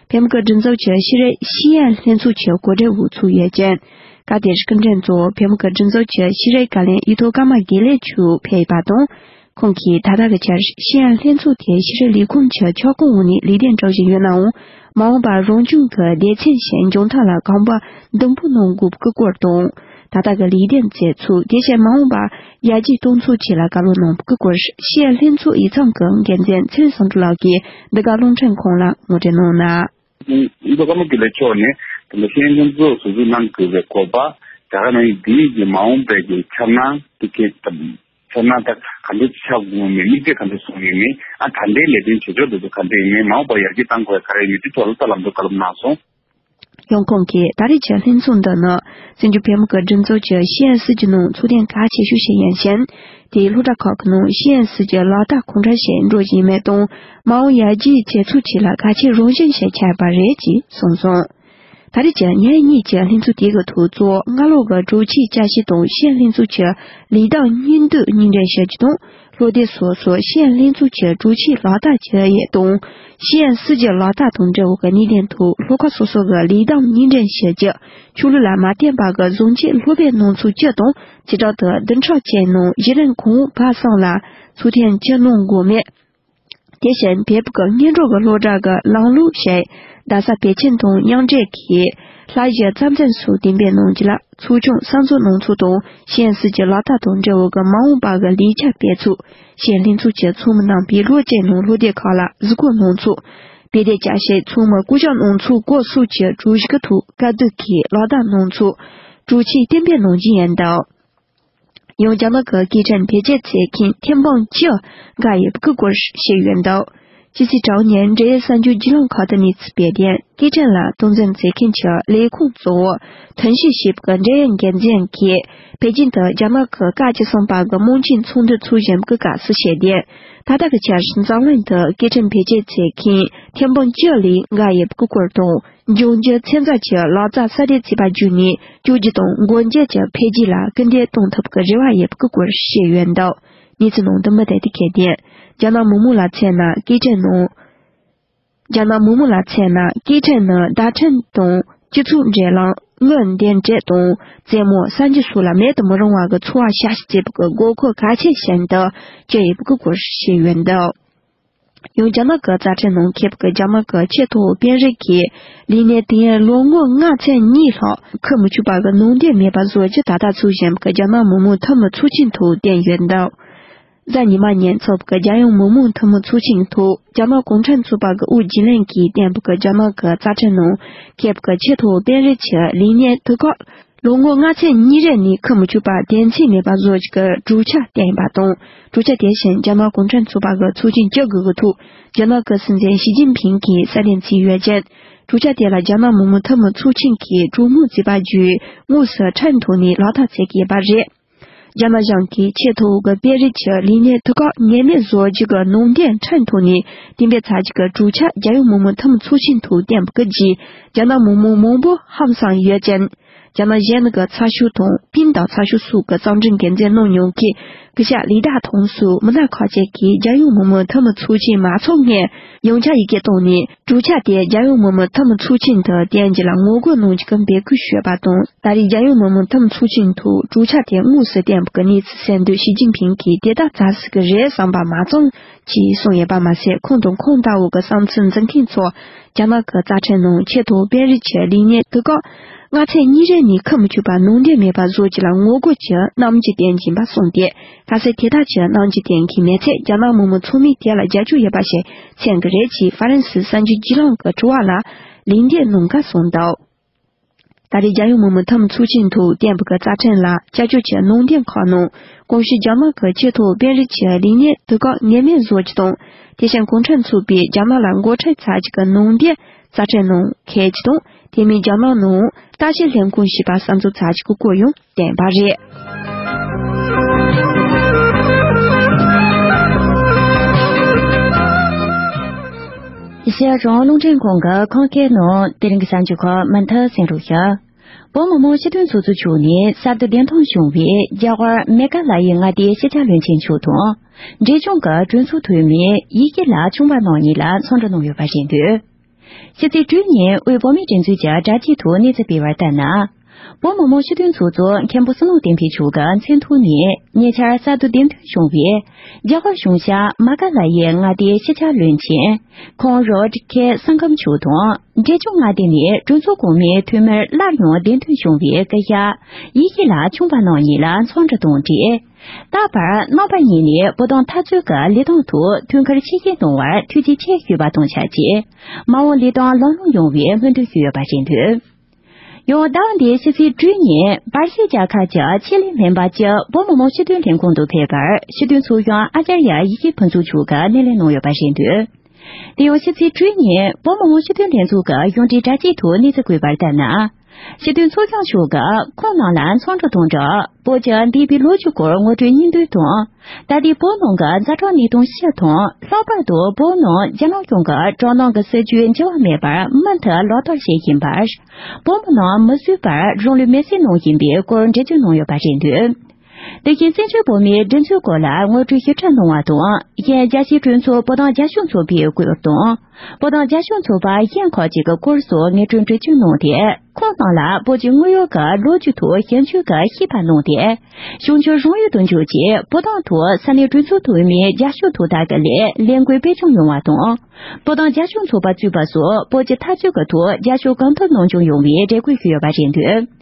བོད་མི་གི་སྒྲིག་འཛུགས་ཀྱི་ཤེས་རིག་ཤེས་ཡོན་ལྷན་ཚོགས་ཀྱི་གོ་སྒྲིག་འོག་ཚོགས་ཡོད་ཅིང་། སྐབས་དེར་སྐུ་མགྲོན་གཙོ་བོ་བོད་མི་གི་སྒྲིག་འཛུགས་ཀྱི་ཤེས་རིག་བཀའ་བློན་ཡིད་ཐོག་ཀརྨ་དགེ་ལེགས་མཆོག་ཕེབས་ཡོད་པ་དང་། ཁོང་གིས་ད་ལྟ་གི་ཆར་ཤེས་ཡོན་ལྷན་ཚོགས་དེ་ཤེས་རིག་ལས་ཁུངས་ཀྱི་ཁྱབ་ཁོངས་འོག་ནས་ལས་དོན་སྒྲུབ་བཞིན་ཡོད་ནའང་། མ་འོངས་པར་རང་བྱུང་གི་སྡེ་ཚན་ཞིག་འབྱུང་ཐབས་ལ་གོམ་པ་མདུན་སྤོ་གནང་དགོས་པའི་སྐོར་དང་། ད་ལྟ་གི་ལས་དོན་མཛད་ཚུལ། དེ་བཞིན་མ་འོངས་པར་ཡར་རྒྱས་གཏོང་ཚུལ་བཅས་ལ་བཀའ་སློབ་གནང་བའི་སྐོར་ཤེས་ཡོན་ལྷན་ཚོགས་ཡིག་ཚང་གི་འགན་འཛིན་ཚེ་རིང་བསམ་གྲུབ་ལགས་ཀྱིས་འདི་ག་རླུང་འཕྲིན་ཁང་ལ་ངོ་སྤྲོད་གནང་གནང་། ཡིད་ཐོག་ཀརྨ་དགེ་ལེགས་མཆོག་ནས་དེ་འདྲ་ཤེས་ཡོན་ལྷན་ཚོགས་ཟུར་འཛུགས་གནང་དགོས་པའི་དགོས་པ། རྒྱ་གར་ནང་འདིའི་གི་མ་འོངས་པའི་གི་འཆར་སྣང་དེ་གའི་འཆར་སྣང་ད་ག་འདྲ་ཆགས་དགོས་མིན། དམིགས་ཚད་ག་འདྲ་བཟུང་ཡོད་མིན། ཨ་ད་ལྟའི་ལས་དོན་བྱེད་ཕྱོགས་དེ་ཚོ་ག་འདྲ་ཡིན་མིན། མ་འོངས་པར་ཡར་རྒྱས་གཏང་དགོས་ག་རེ་ཡིན་མིན་དེ་ཐོག་ལ་ད་ལམ་འགྲོ་བཀའ་སློབ་གནང་སོང་། ཡང་ཁོང་གིས་ད་རེས་ཀྱི་ལྷན་ཚོགས་འདི་ནི་བཙན་བྱོལ་བོད་མི་གི་སྒྲིག་འཛུགས་ཀྱི་ཤེས་ཡོན་སྲིད་ཇུས་ནང་ཚུད་ལྡན་གལ་ཆེ་ཤོས་ཤིག་ཡིན་ཞིང་། དེའི་སློབ་གྲྭ་ཁག་གི་ནང་ཤེས་ཡོན་སྲིད་ཇུས་ལག་བསྟར་གང་འདྲ་ཞིག་འགྲོ་བཞིན་མེད་དང་། མ་འོངས་ཡར་རྒྱས་བྱེད་ཚུལ་བཅས་ལ་གལ་ཆེའི་རང་བཞིན་ཞིག་ཆགས་པ་རེད་ཅེས་གསུངས་སོང་། ད་རེས་ཀྱི་ཉིན་གཉིས་ཀྱི་ལྷན་ཚོགས་དེ་གི་ཐོག་གཙོ་བོ་སྔ་ལོགས་ཀྱི་དྲུག་ཅུའི་བཅའ་ཁྲིམས་དང་ཤེས་ཡོན་ལྷན་ཚོགས་ཀྱི་ལས་དོན་སྙིང་བསྡུས་སྙིང་འདྲེན་ཞུ་རྒྱུ་དང་། སློབ་སྡེ་སོ་སོར་ཤེས་ཡོན་ལྷན་ཚོགས་ཀྱི་དྲུག་ཅུའི་ལག་བསྟར་བྱེད་ཡས་དང་། ཤེས་ཡོན་སྲིད་ཇུས་ལག་བསྟར་དང་འབྲེལ་བའི་གནད་དོན་ཐོག་སློབ་ཁག་སོ་སོ་གི་ལས་དོན་སྙིང་འདྲེན་ཞུ་རྒྱུ། ཆོས་ལུགས་ལ་མ་བརྟེན་པ་གི་གཟུགས་འཛིན་སློབ་དཔོན་གནང་ཚུལ་བཅས་དང་། བྱེ་བྲག་ཏུ་བདུན་ཕྲག་གཅིག་ནང་གཞི་རིམ་གོང་འོག་བར་གསུམ་ལ་ཚུལ་མཐུན་གྱི་གནང་དགོས་མིན། དེ་བཞིན་བོད་ཀྱི་སྔོན་འགྲོ་གི་སློབ་གྲྭ་གི་ལམ་ལུགས་ཞེས་རྡ་ས་བོད་ཁྱིམ་དང་མཉམ་འབྲེལ་གྱིས་ལྷ་གཞས་རྩམ་ཟན་སོགས་གཏན་འབེབས་གནང་རྒྱུ་ལ་ཚོགས་ཆུང་གསར་འཛུགས་གནང་ཚུལ་དང་། ཤེས་ཡོན་སྲིད་ཇུས་ལག་བསྟར་དང་འབྲེལ་བའི་གི་མ་འོངས་པ་གི་ལས་འཆར་སྤེལ་ཚུལ། ཤེས་ཡོན་ལྷན་ཚོགས་ཀྱི་ཚོགས་མི་རྣམ་པས་ལོ་གཅིག་ནང་སློབ་སྡེ་ཁག་ལ་གཟིགས་སྐོར་གནང་ཚུལ། དཔེ་དེབ་བསྐྱར་ཞིབ་ཚོགས་མི་བསྐོ་གཞག་གནང་ཚུལ་སྐོར་སོགས་ཀྱི་གྲོས་གཞི་ཁག་ཐོག་བཀའ་བསྡུར་གྱིས་ལག་བསྟར་གནང་ཚུལ་གྲོས་ཆོད་གཏན་འབེབས་གནང་རྒྱུ་ཡིན་འདུག་ཡང་རྒྱ་ནག་གི་སྐད་འཕྲིན་བེད་སྤྱོད་ཚད་མཁན་ཐེན་པང་ཅི་འགའ་ཡོད་པའི་སྐོར་བཤད་ཡོད་འདུག་སྤྱི་ཚེས་དྲུག་ཉིན་འབྲེལ་ཡོད་གསར་འགྱུར་བརྒྱུད་ལམ་ཁག་ཏུ་གནས་ཚུལ་སྤེལ་དོན། སྐད་འཕྲིན་ལ་སྟངས་འཛིན་མཛད་མཁན་གྱི་ལས་ཁུངས་གཙོ་བོ་ཐོན་སྐྱེད་བྱེད་པའི་འབྲེལ་ཡོད་འགན་འཛིན་གྱིས་པེ་ཅིན་དུ་རྒྱ་ནག་གི་སྐབས་བཅུ་གསུམ་པ་གི་དམངས་ཆེན་ཚོགས་འདུ་འཚོགས་བཞིན་པའི་སྐབས་སུ་བཤད་དོན། ད་ལྟ་གི་ཆར་འཛམ་གླིང་དུ་སྐད་འཕྲིན་བེད་སྤྱོད་ཚད་མཁན་ཐེན་པང་ཅི་ལས་འགའ་ཡོད་པའི་སྐོར་དང་། འབྱུང་འགྱུར་ཚན་རྩལ་གྱི་ལག་རྩལ་གསར་གཏོད་བྱེད་པ་བརྒྱུད་ནས་བཅོས་སྒྱུར་དང་སྒོ་འབྱེད་ཀྱི་འཕེལ་རྒྱས་ལ་སྐུལ་འདེད་གཏོང་ཐུབ་ཀྱི་རེ་བ་ཡོད་པའི་སྐོར་བཤད་ཡོད་འདུག་གནས་ཚུལ་ནང་དུ་མུ་མཐུད་དེ་འཁོད་དོན། རྒྱ་ནག་མི་མང་ལ་མཚོན་ན་སྐད་འཕྲིན་ནང་། རྒྱ་ནག་མི་མང་ལ་མཚོན་ན་སྐད་འཕྲིན་ནི་བརྡ་འཕྲིན་དང་སྤྱི་ཚོགས་འབྲེལ་ལམ། དངོས་བདེན་འབྲེལ་དང་རྩེད་མོ་གསར་འགྱུར་སོགས་ལ་མེད་དུ་མི་རུང་བ་གི་འཚོ་བ་ཤ་སྟག་བྱེད་པའི་དགོས་མཁོ་གལ་ཆེ་ཞིག་ཏུ་གྱུར་ཡོད་པའི་སྐོར་བཤད་ཡོད་འདུག་ཡང་རྒྱ་ནག་གི་རྩ་ཁྲིམས་ནང་འཁོད་པའི་རྒྱ་ནག་གི་ཆེས་མཐོ་བའི་དཔོན་རིགས་ཀྱིས་ལས་གནས་དེ་ལོ་ངོ་ལྔ་ཚན་གཉིས་ལྷག་འཁུར་མི་ཆོག་པ་གི་ནང་དོན་མེད་པར་བཟོ་རྒྱུ་ད་ལྟ་འཚོགས་བཞིན་པའི་རྒྱ་ནག་མི་མང་འཐུས་མི་ཚོགས་ཆེན་ཐོག་བཏོན་ཡོད་འདུག་གཟའ་ཉི་མ་ཉིན་འཚོགས་པའི་རྒྱལ་ཡོངས་མི་མང་འཐུས་མི་ཚོགས་ཆེན་ཐོག་རྒྱ་ནག་གུང་ཁྲན་ཚོགས་པ་གི་དབུ་རྒྱུན་ལས་ཀྱིས་བཏོན་པའི་རྒྱ་ནག་གི་རྩ་ཁྲིམས་ནང་འཁོད་པའི་ཆེས་མཐོ་བའི་དཔོན་རིགས་ཀྱི་ལས་གནས་དུས་བཀག་ལོ་ངོ་ལྔ་ཚན་གཉིས་རེ་ནས་ཁུར་མི་ཆོག་པ་དོན་ཚན་མེད་པ་བཟོ་རྒྱུ་གི་གྲོས་འཆར་བཏོན་པ་དང་། གྲོས་འཆར་དེ་བཞིན་རྒྱ་ནག་གུང་ཁྲན་ཚོགས་པ་གི་ཚོགས་ཆེན་བཅུ་དགུ་གི་ཐོག་རྒྱ་ནག་གི་སྲིད་འཛིན་ཞི་ཅིན་ཕིང་གིས་གསལ་སྟོན་བྱས་ཡོད་ཅིང་། གྲོས་འཆར་དེ་ལ་རྒྱ་ནག་མི་དམངས་འཐུས་མི་ཚོགས་ཆེན་གྱིས་གྲོས་མོལ་བྱས་པ་བརྒྱུད་དངོས་སུ་ཁྲིམས་ཐོག་ནས་ལག་བསྟར་བྱེད་ཀྱི་ཡོད་པ་རེད། རྒྱ་ནག་གཞུང་གིས་ཆེས་མཐོ་བོ་གི་དཔོན་རིགས་ཀྱི་ལས་སྣེ་དུས་བཀག་ངེས་མེད་བཟོ་རྒྱུ་གི་ནང་དོན་ཁྲིམས་ཐོག་ནས་གཏན་འབེབས་བྱ་རྒྱུ་གི་གྲོས་འཆར་རྒྱལ་ཡོངས་མི་དམངས་འཐུས་མི་ཚོགས་ཆེན་ཐོག་བཏོན་པ་གི་རྗེས། རྒྱ་ནག་མི་དམངས་མང་པོ་ཧང་སངས་ཡོད་ཅིང་། རྒྱ་ནག་གཞན་གྱི་ཚགས་ཤོག་དང་པིན་ཏང་ཚགས་ཤོག་སོགས་ཀྱི་གསང་འཕྲིན་འགན་འཛིན་གནང་མྱོང་མཁན་སྐུ་ཞབས་ལི་ཏཱ་ཐང་སོགས་མི་སྣ་ཁག་ཅིག་གིས་རྒྱལ་ཡོངས་མི་དམངས་འཐུས་མི་ཚོགས་ཆེན་མ་ཚོགས་སྔོན་ཡང་བསྐྱར་ཡི་གེ་བཏང་ནས། གྲོས་འཆར་དེ་རྒྱལ་ཡོངས་མི་དམངས་འཐུས་མི་ཚོགས་ཆེན་དུ་བཏོན་རྒྱུ་ལ་ངོ་རྒོལ་གནང་རྒྱུ་གི་འབོད་སྐུལ་ཞུས་པ་དང་། ད་རེས་རྒྱལ་ཡོངས་མི་དམངས་འཐུས་མི་ཚོགས་ཆེན་ཐོག་གྲོས་འཆར་དེ་དངོས་སུ་བཏོན་པ་གི་གནས་ཚུལ་གསན་དུས། ཞི་ཅིན་ཕིང་གིས་དེ་ལྟར་བྱ་སྲིད་ཀྱི་རེད་བསམ་པ་མ་ཚང་ཅེས་གསུངས་ཡོད་པ་མ་ཟད། ཁོང་དང་ཁོང་ལྟ་བུ་གི་བསམ་ཚུལ་འཛིན་མཁན་ཚོ་རྒྱ་ནག་གི་རྩ་ཁྲིམས་ནང་ཆེས་མཐོ་དཔོན་རིགས་ཀྱི་ལས་སྣེ་དུས་བཀག་ལྔ་ཚན་གཉིས་རེ་ནས་ཁུར་མི་ཆོག་པ་ནང་དོན་མེད་པ་བཟོ་རྒྱུ་ལ་ངོ་རྒོལ་གྱི་རྣམ་འགྱུར་སྟོན་གྱིན་པ་གསུངས་ཏེ། གལ་སྲིད་དེ་ལྟར་གྱི་རྣམ་འགྱུར་སྟོན་གྱི་མེད་ཚེ། རྒྱ་ནག་མི་དམངས་ཚང་མས་དེ་ལ་རྒྱབ་སྐྱོར་ཡོད་པ་ཞིག་མཚོན་གྱི་རེད་ཅེས་ཧྥ་རན་སིའི་གསར་འགྱུར་བརྒྱུད་ལམ་གྱི་དྲི་བ་ལ་ལན་འདེབས་གནང་སྐབས་གསུངས་འདུག་ད་རེས་རྒྱལ་ཡོངས་མི་དམངས་འཐུས་མི་ཚོགས་ཆེན་ཐོག་བཏོན་པའི་རྩ་ཁྲིམས་ལ་བསྐྱར་བཅོས་ཀྱི་ནང་དོན་ཁག་ནང་། གོང་ཞུས་རྒྱ་ནག་གི་ཆེས་མཐོའི་དཔོན་རིགས་ཀྱི་ལས་སྣེ་དུས་བཀག་ངེས་མེད་བཟོ་རྒྱུ་དང་། དེ་བཞིན་གུང་ཁྲན་ཚོགས་པས་རྒྱ་ནག་ལ་འགོ་ཁྲིད་བྱ་རྒྱུ་གི་ནང་དོན་རྩ་ཁྲིམས་ནང་འཁོད་རྒྱུ་དང་། དེ་མིན་རྒྱ་ནག་ནང་ལྟ་བཤལ་ལྷན་ཁང་ཞེས་པ་གསར་འཛུགས་བྱ་རྒྱུ་གི་སྐོར་ཡང་བསྟན་པ་རེད། ཨེ་ཤེ་ཡ་རང་དབང་རླུང་འཕྲིན་ཁང་གི་ཁམས་སྐད་ནང་དེ་རིང་གི་གསར་འགྱུར་ཁག་མུ་མཐུད་གསན་རོགས་ཞུ། བོད་མི་མང་སྤྱི་འཐུས་ཚོགས་གཙོ་མཆོག་ནས་གསར་དུ་འདེམས་ཐོན་བྱུང་བའི་རྒྱ་གར་མེ་གྷ་ལ་ཡའི་མངའ་སྡེའི་སྤྱི་ཁྱབ་བློན་ཆེན་མཆོག་དང་། འབྲས་ལྗོངས་ཀྱི་གྲོས་ཚོགས་འཐུས་མི་ཡེ་ཤེས་ལགས་ཆུང་བ་རྣམ་གཉིས་ལ་འཚམས་འདྲི་གནང་ཡོད་པ་རེད་འདུག་ཕྱི་ཚེས་དྲུག་ཉིན་དབུས་བོད་མིའི་སྒྲིག་འཛུགས་ཀྱི་དྲ་རྒྱའི་ཐོག་གནས་ཚུལ་སྤེལ་བར་ལྟར་ན། བོད་མི་མང་སྤྱི་འཐུས་ཚོགས་གཙོ་མཁན་པོ་བསོད་ནམས་བསྟན་འཕེལ་མཆོག་གི་མཚན་ཐོག་ནས་ཉེ་ཆར་གསར་དུ་འདེམས་ཐོན་བྱུང་བའི་རྒྱ་གར་གཞུང་ཞབས་མ་ག་ལ་ཡའི་མངའ་སྡེའི་སྤྱི་ཁྱབ་བློན་ཆེན་ཁོང་རོ་ཌི་ཁེ་སངྒམ་མཆོག་དང་། འབྲས་ལྗོངས་མངའ་སྡེ་ནས་གྲོས་ཚོགས་གོང་མའི་འཐུས་མིར་སླར་ཡང་འདེམས་ཐོན་བྱུང་བའི་སྐུ་ཞབས་ཡེ་ཤེས་ལགས་ཆུང་བ་རྣམ་གཉིས་ལ་འཚམས་འདྲི་དང་འབྲེལ། ད་བར་རྣམ་པ་གཉིས་ནས་བོད་དོན་འཐབ་རྩོད་ཀྱི་ལས་སྟངས་ཐོག་དུས་འཁོར་ཆེ་བཞེས་གནང་བར་ཐུགས་རྗེ་ཆེ་ཞུས་པ་དང་ཆབས་ཅིག་མ་འོངས་ལས་དོན་ལམ་ལྷོང་ཡོང་བའི་སྨོན་འདུན་ཞུས་ཡོད་པ་རེད་འདུག་ཡང་ཟླ་བ་འདིའི་ཕྱི་ཚེས་དྲུག་ཉིན་བར་སིལ་རྒྱལ་ཁབ་ཀྱི་ཆེད་ལས་སྨན་པ་གཅིག་བོད་མི་མང་སྤྱི་འཐུས་ལྷན་ཁང་དུ་ཕེབས་པར་སྤྱི་འཐུས་ཚོགས་གཞོན་ཨ་ཙརྱ་ཡེ་ཤེས་ཕུན་ཚོགས་མཆོག་གིས་སྣེ་ལེན་གནང་ཡོད་པ་རེད་འདུག་དེ་ཡང་ཕྱི་ཚེས་དྲུག་ཉིན་བོད་མི་མང་སྤྱི་འཐུས་ལྷན་ཚོགས་ཀྱི་གཞུང་འབྲེལ་དྲ་རྒྱའི་ཐོག་གནས་ཚུལ་བཀོད་པར་ལྟར་ན། སྤྱི་འཐུས་ཚོགས་གཞོན་མཆོག་གིས་ཁོང་རྣམས་ལ་འཚམས་འདྲི་དང་སྦྲགས། བོད་ཀྱི་འདས་པའི་ལོ་རྒྱུས་སྐོར་ངོ་སྤྲོད་སྙིང་བསྡུས་དང་། ད་ལྟའི་བོད་ནང་གི་ཛ་དྲག་གནས་སྟངས་སྤྱི་དང་། ལྷག་པར་དུ་བོད་ནང་རྒྱ་ནག་གཞུང་གིས་དྲག་གནོན་གྱི་སྲིད་བྱུས་འགྱུར་བ་མེད་པར་མུ་མཐུད་ལག་བསྟར་བྱེད་བཞིན་པར། བོད་མི་རྣམས་མི་བཟོད་པར་རང་ལུས་མེར་སྲེག་གནང་བཞིན་པའི་སྐོར་འགྲེལ་བརྗོད་གནང་ཡོད་པ་རེད་འདུག་དེ་བཞིན་བཙན་བྱོལ་བོད་མིའི་སྒྲིག་འཛུགས་སྐོར་ལ་ངོ་སྤྲོད་ཞིབ་ཕྲ་གནང་བ་དང་། གཞན་རྒྱལ་སྤྱིའི་གྲོས་ཚོགས་བོད་དོན་རྒྱབ་སྐྱོར་ཚོགས་པའི་སྐོར་དང་། བོད་དོན་རྒྱབ་སྐྱོར་ཚོགས་པ་གཞན་ཁག་ཅིག་གི་སྐོར་སོགས་ངེས་སྤྲོད་འགྲེལ་བརྗོད་གནང་སྟེ། ཁོང་རྣམས་ལ་བོད་ཀྱི་དངོས་ཡོད་ཀྱི་ལོ་རྒྱུས་ཐོག་ཞིབ་འཇུག་གི་ཤེས་པ་གནང་སྟེ། གཞུང་ཕྱོགས་རང་ཡུལ་དུ་འཇུག་ཆེད་བོད་དོན་ཐོག་ས་གནས་གྲོས་ཚོགས་འཐུས་མིའི་རྒྱབ་སྐྱོར་ཐོག་ཐག་གི་ལས་ལས་འགུལ་སྤེལ་སྐྱོང་ཡོང་བ་དང་། བོད་དོན་རྒྱབ་སྐྱོར་ཚོགས་པ་གཙོས་པ་སོགས་བོད་ཀྱི་འཐབ་རྩོད་ཀྱི་ཐོག་རྒྱབ་སྐྱོར་གང་ཐུབ་གནང་སྐྱོང་ཡོང་བའི་རེ་སྐུལ་ཞུས་ཡོད་པ་རེད་འདུག་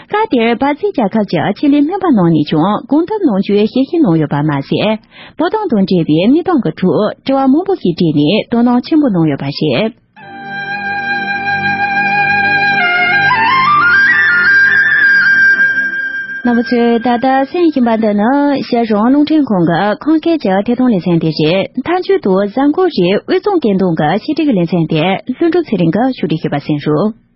སྐབས་དེར་བར་སིལ་རྒྱལ་ཁབ་ཀྱི་ཆེད་ལས་སྨན་པ་རྣམ་གཉིས་ཀྱང་གང་ཐུབ་གནང་རྒྱུའི་ཞལ་བཞེས་གནང་ཡོད་པ་མ་ཟད། བོད་དོན་དང་འབྲེལ་བའི་གནས་སྟངས་ཀྱི་ཁྲོད་དྲི་བ་མང་པོ་ཞིག་དྲིས་ནས་དོ་སྣང་ཆེན་པོ་གནང་ཡོད་པ་རེད། རྣམ་པ་ཚོས་ད་ལྟ་གསན་བཞིན་པ་འདི་ནི་ཨེ་ཤེ་ཡ་རང་དབང་རླུང་འཕྲིན་ཁང་གི་ཁམས་སྐད་ཀྱི་ཐད་གཏོང་ལེ་ཚན་དེ་རེད། མཐའ་མཇུག་ཏུ་གཟའ་འཁོར་རེའི་དབུས་གཙང་སྐད་འདོན་གྱི་ཆེད་སྒྲིག་གི་ལེ་ཚན་དེ་ལྷུན་གྲུབ་ཚེ་རིང་གིས་ཕྱོགས་སྒྲིག་ཞུས་པ་གསན་རོགས།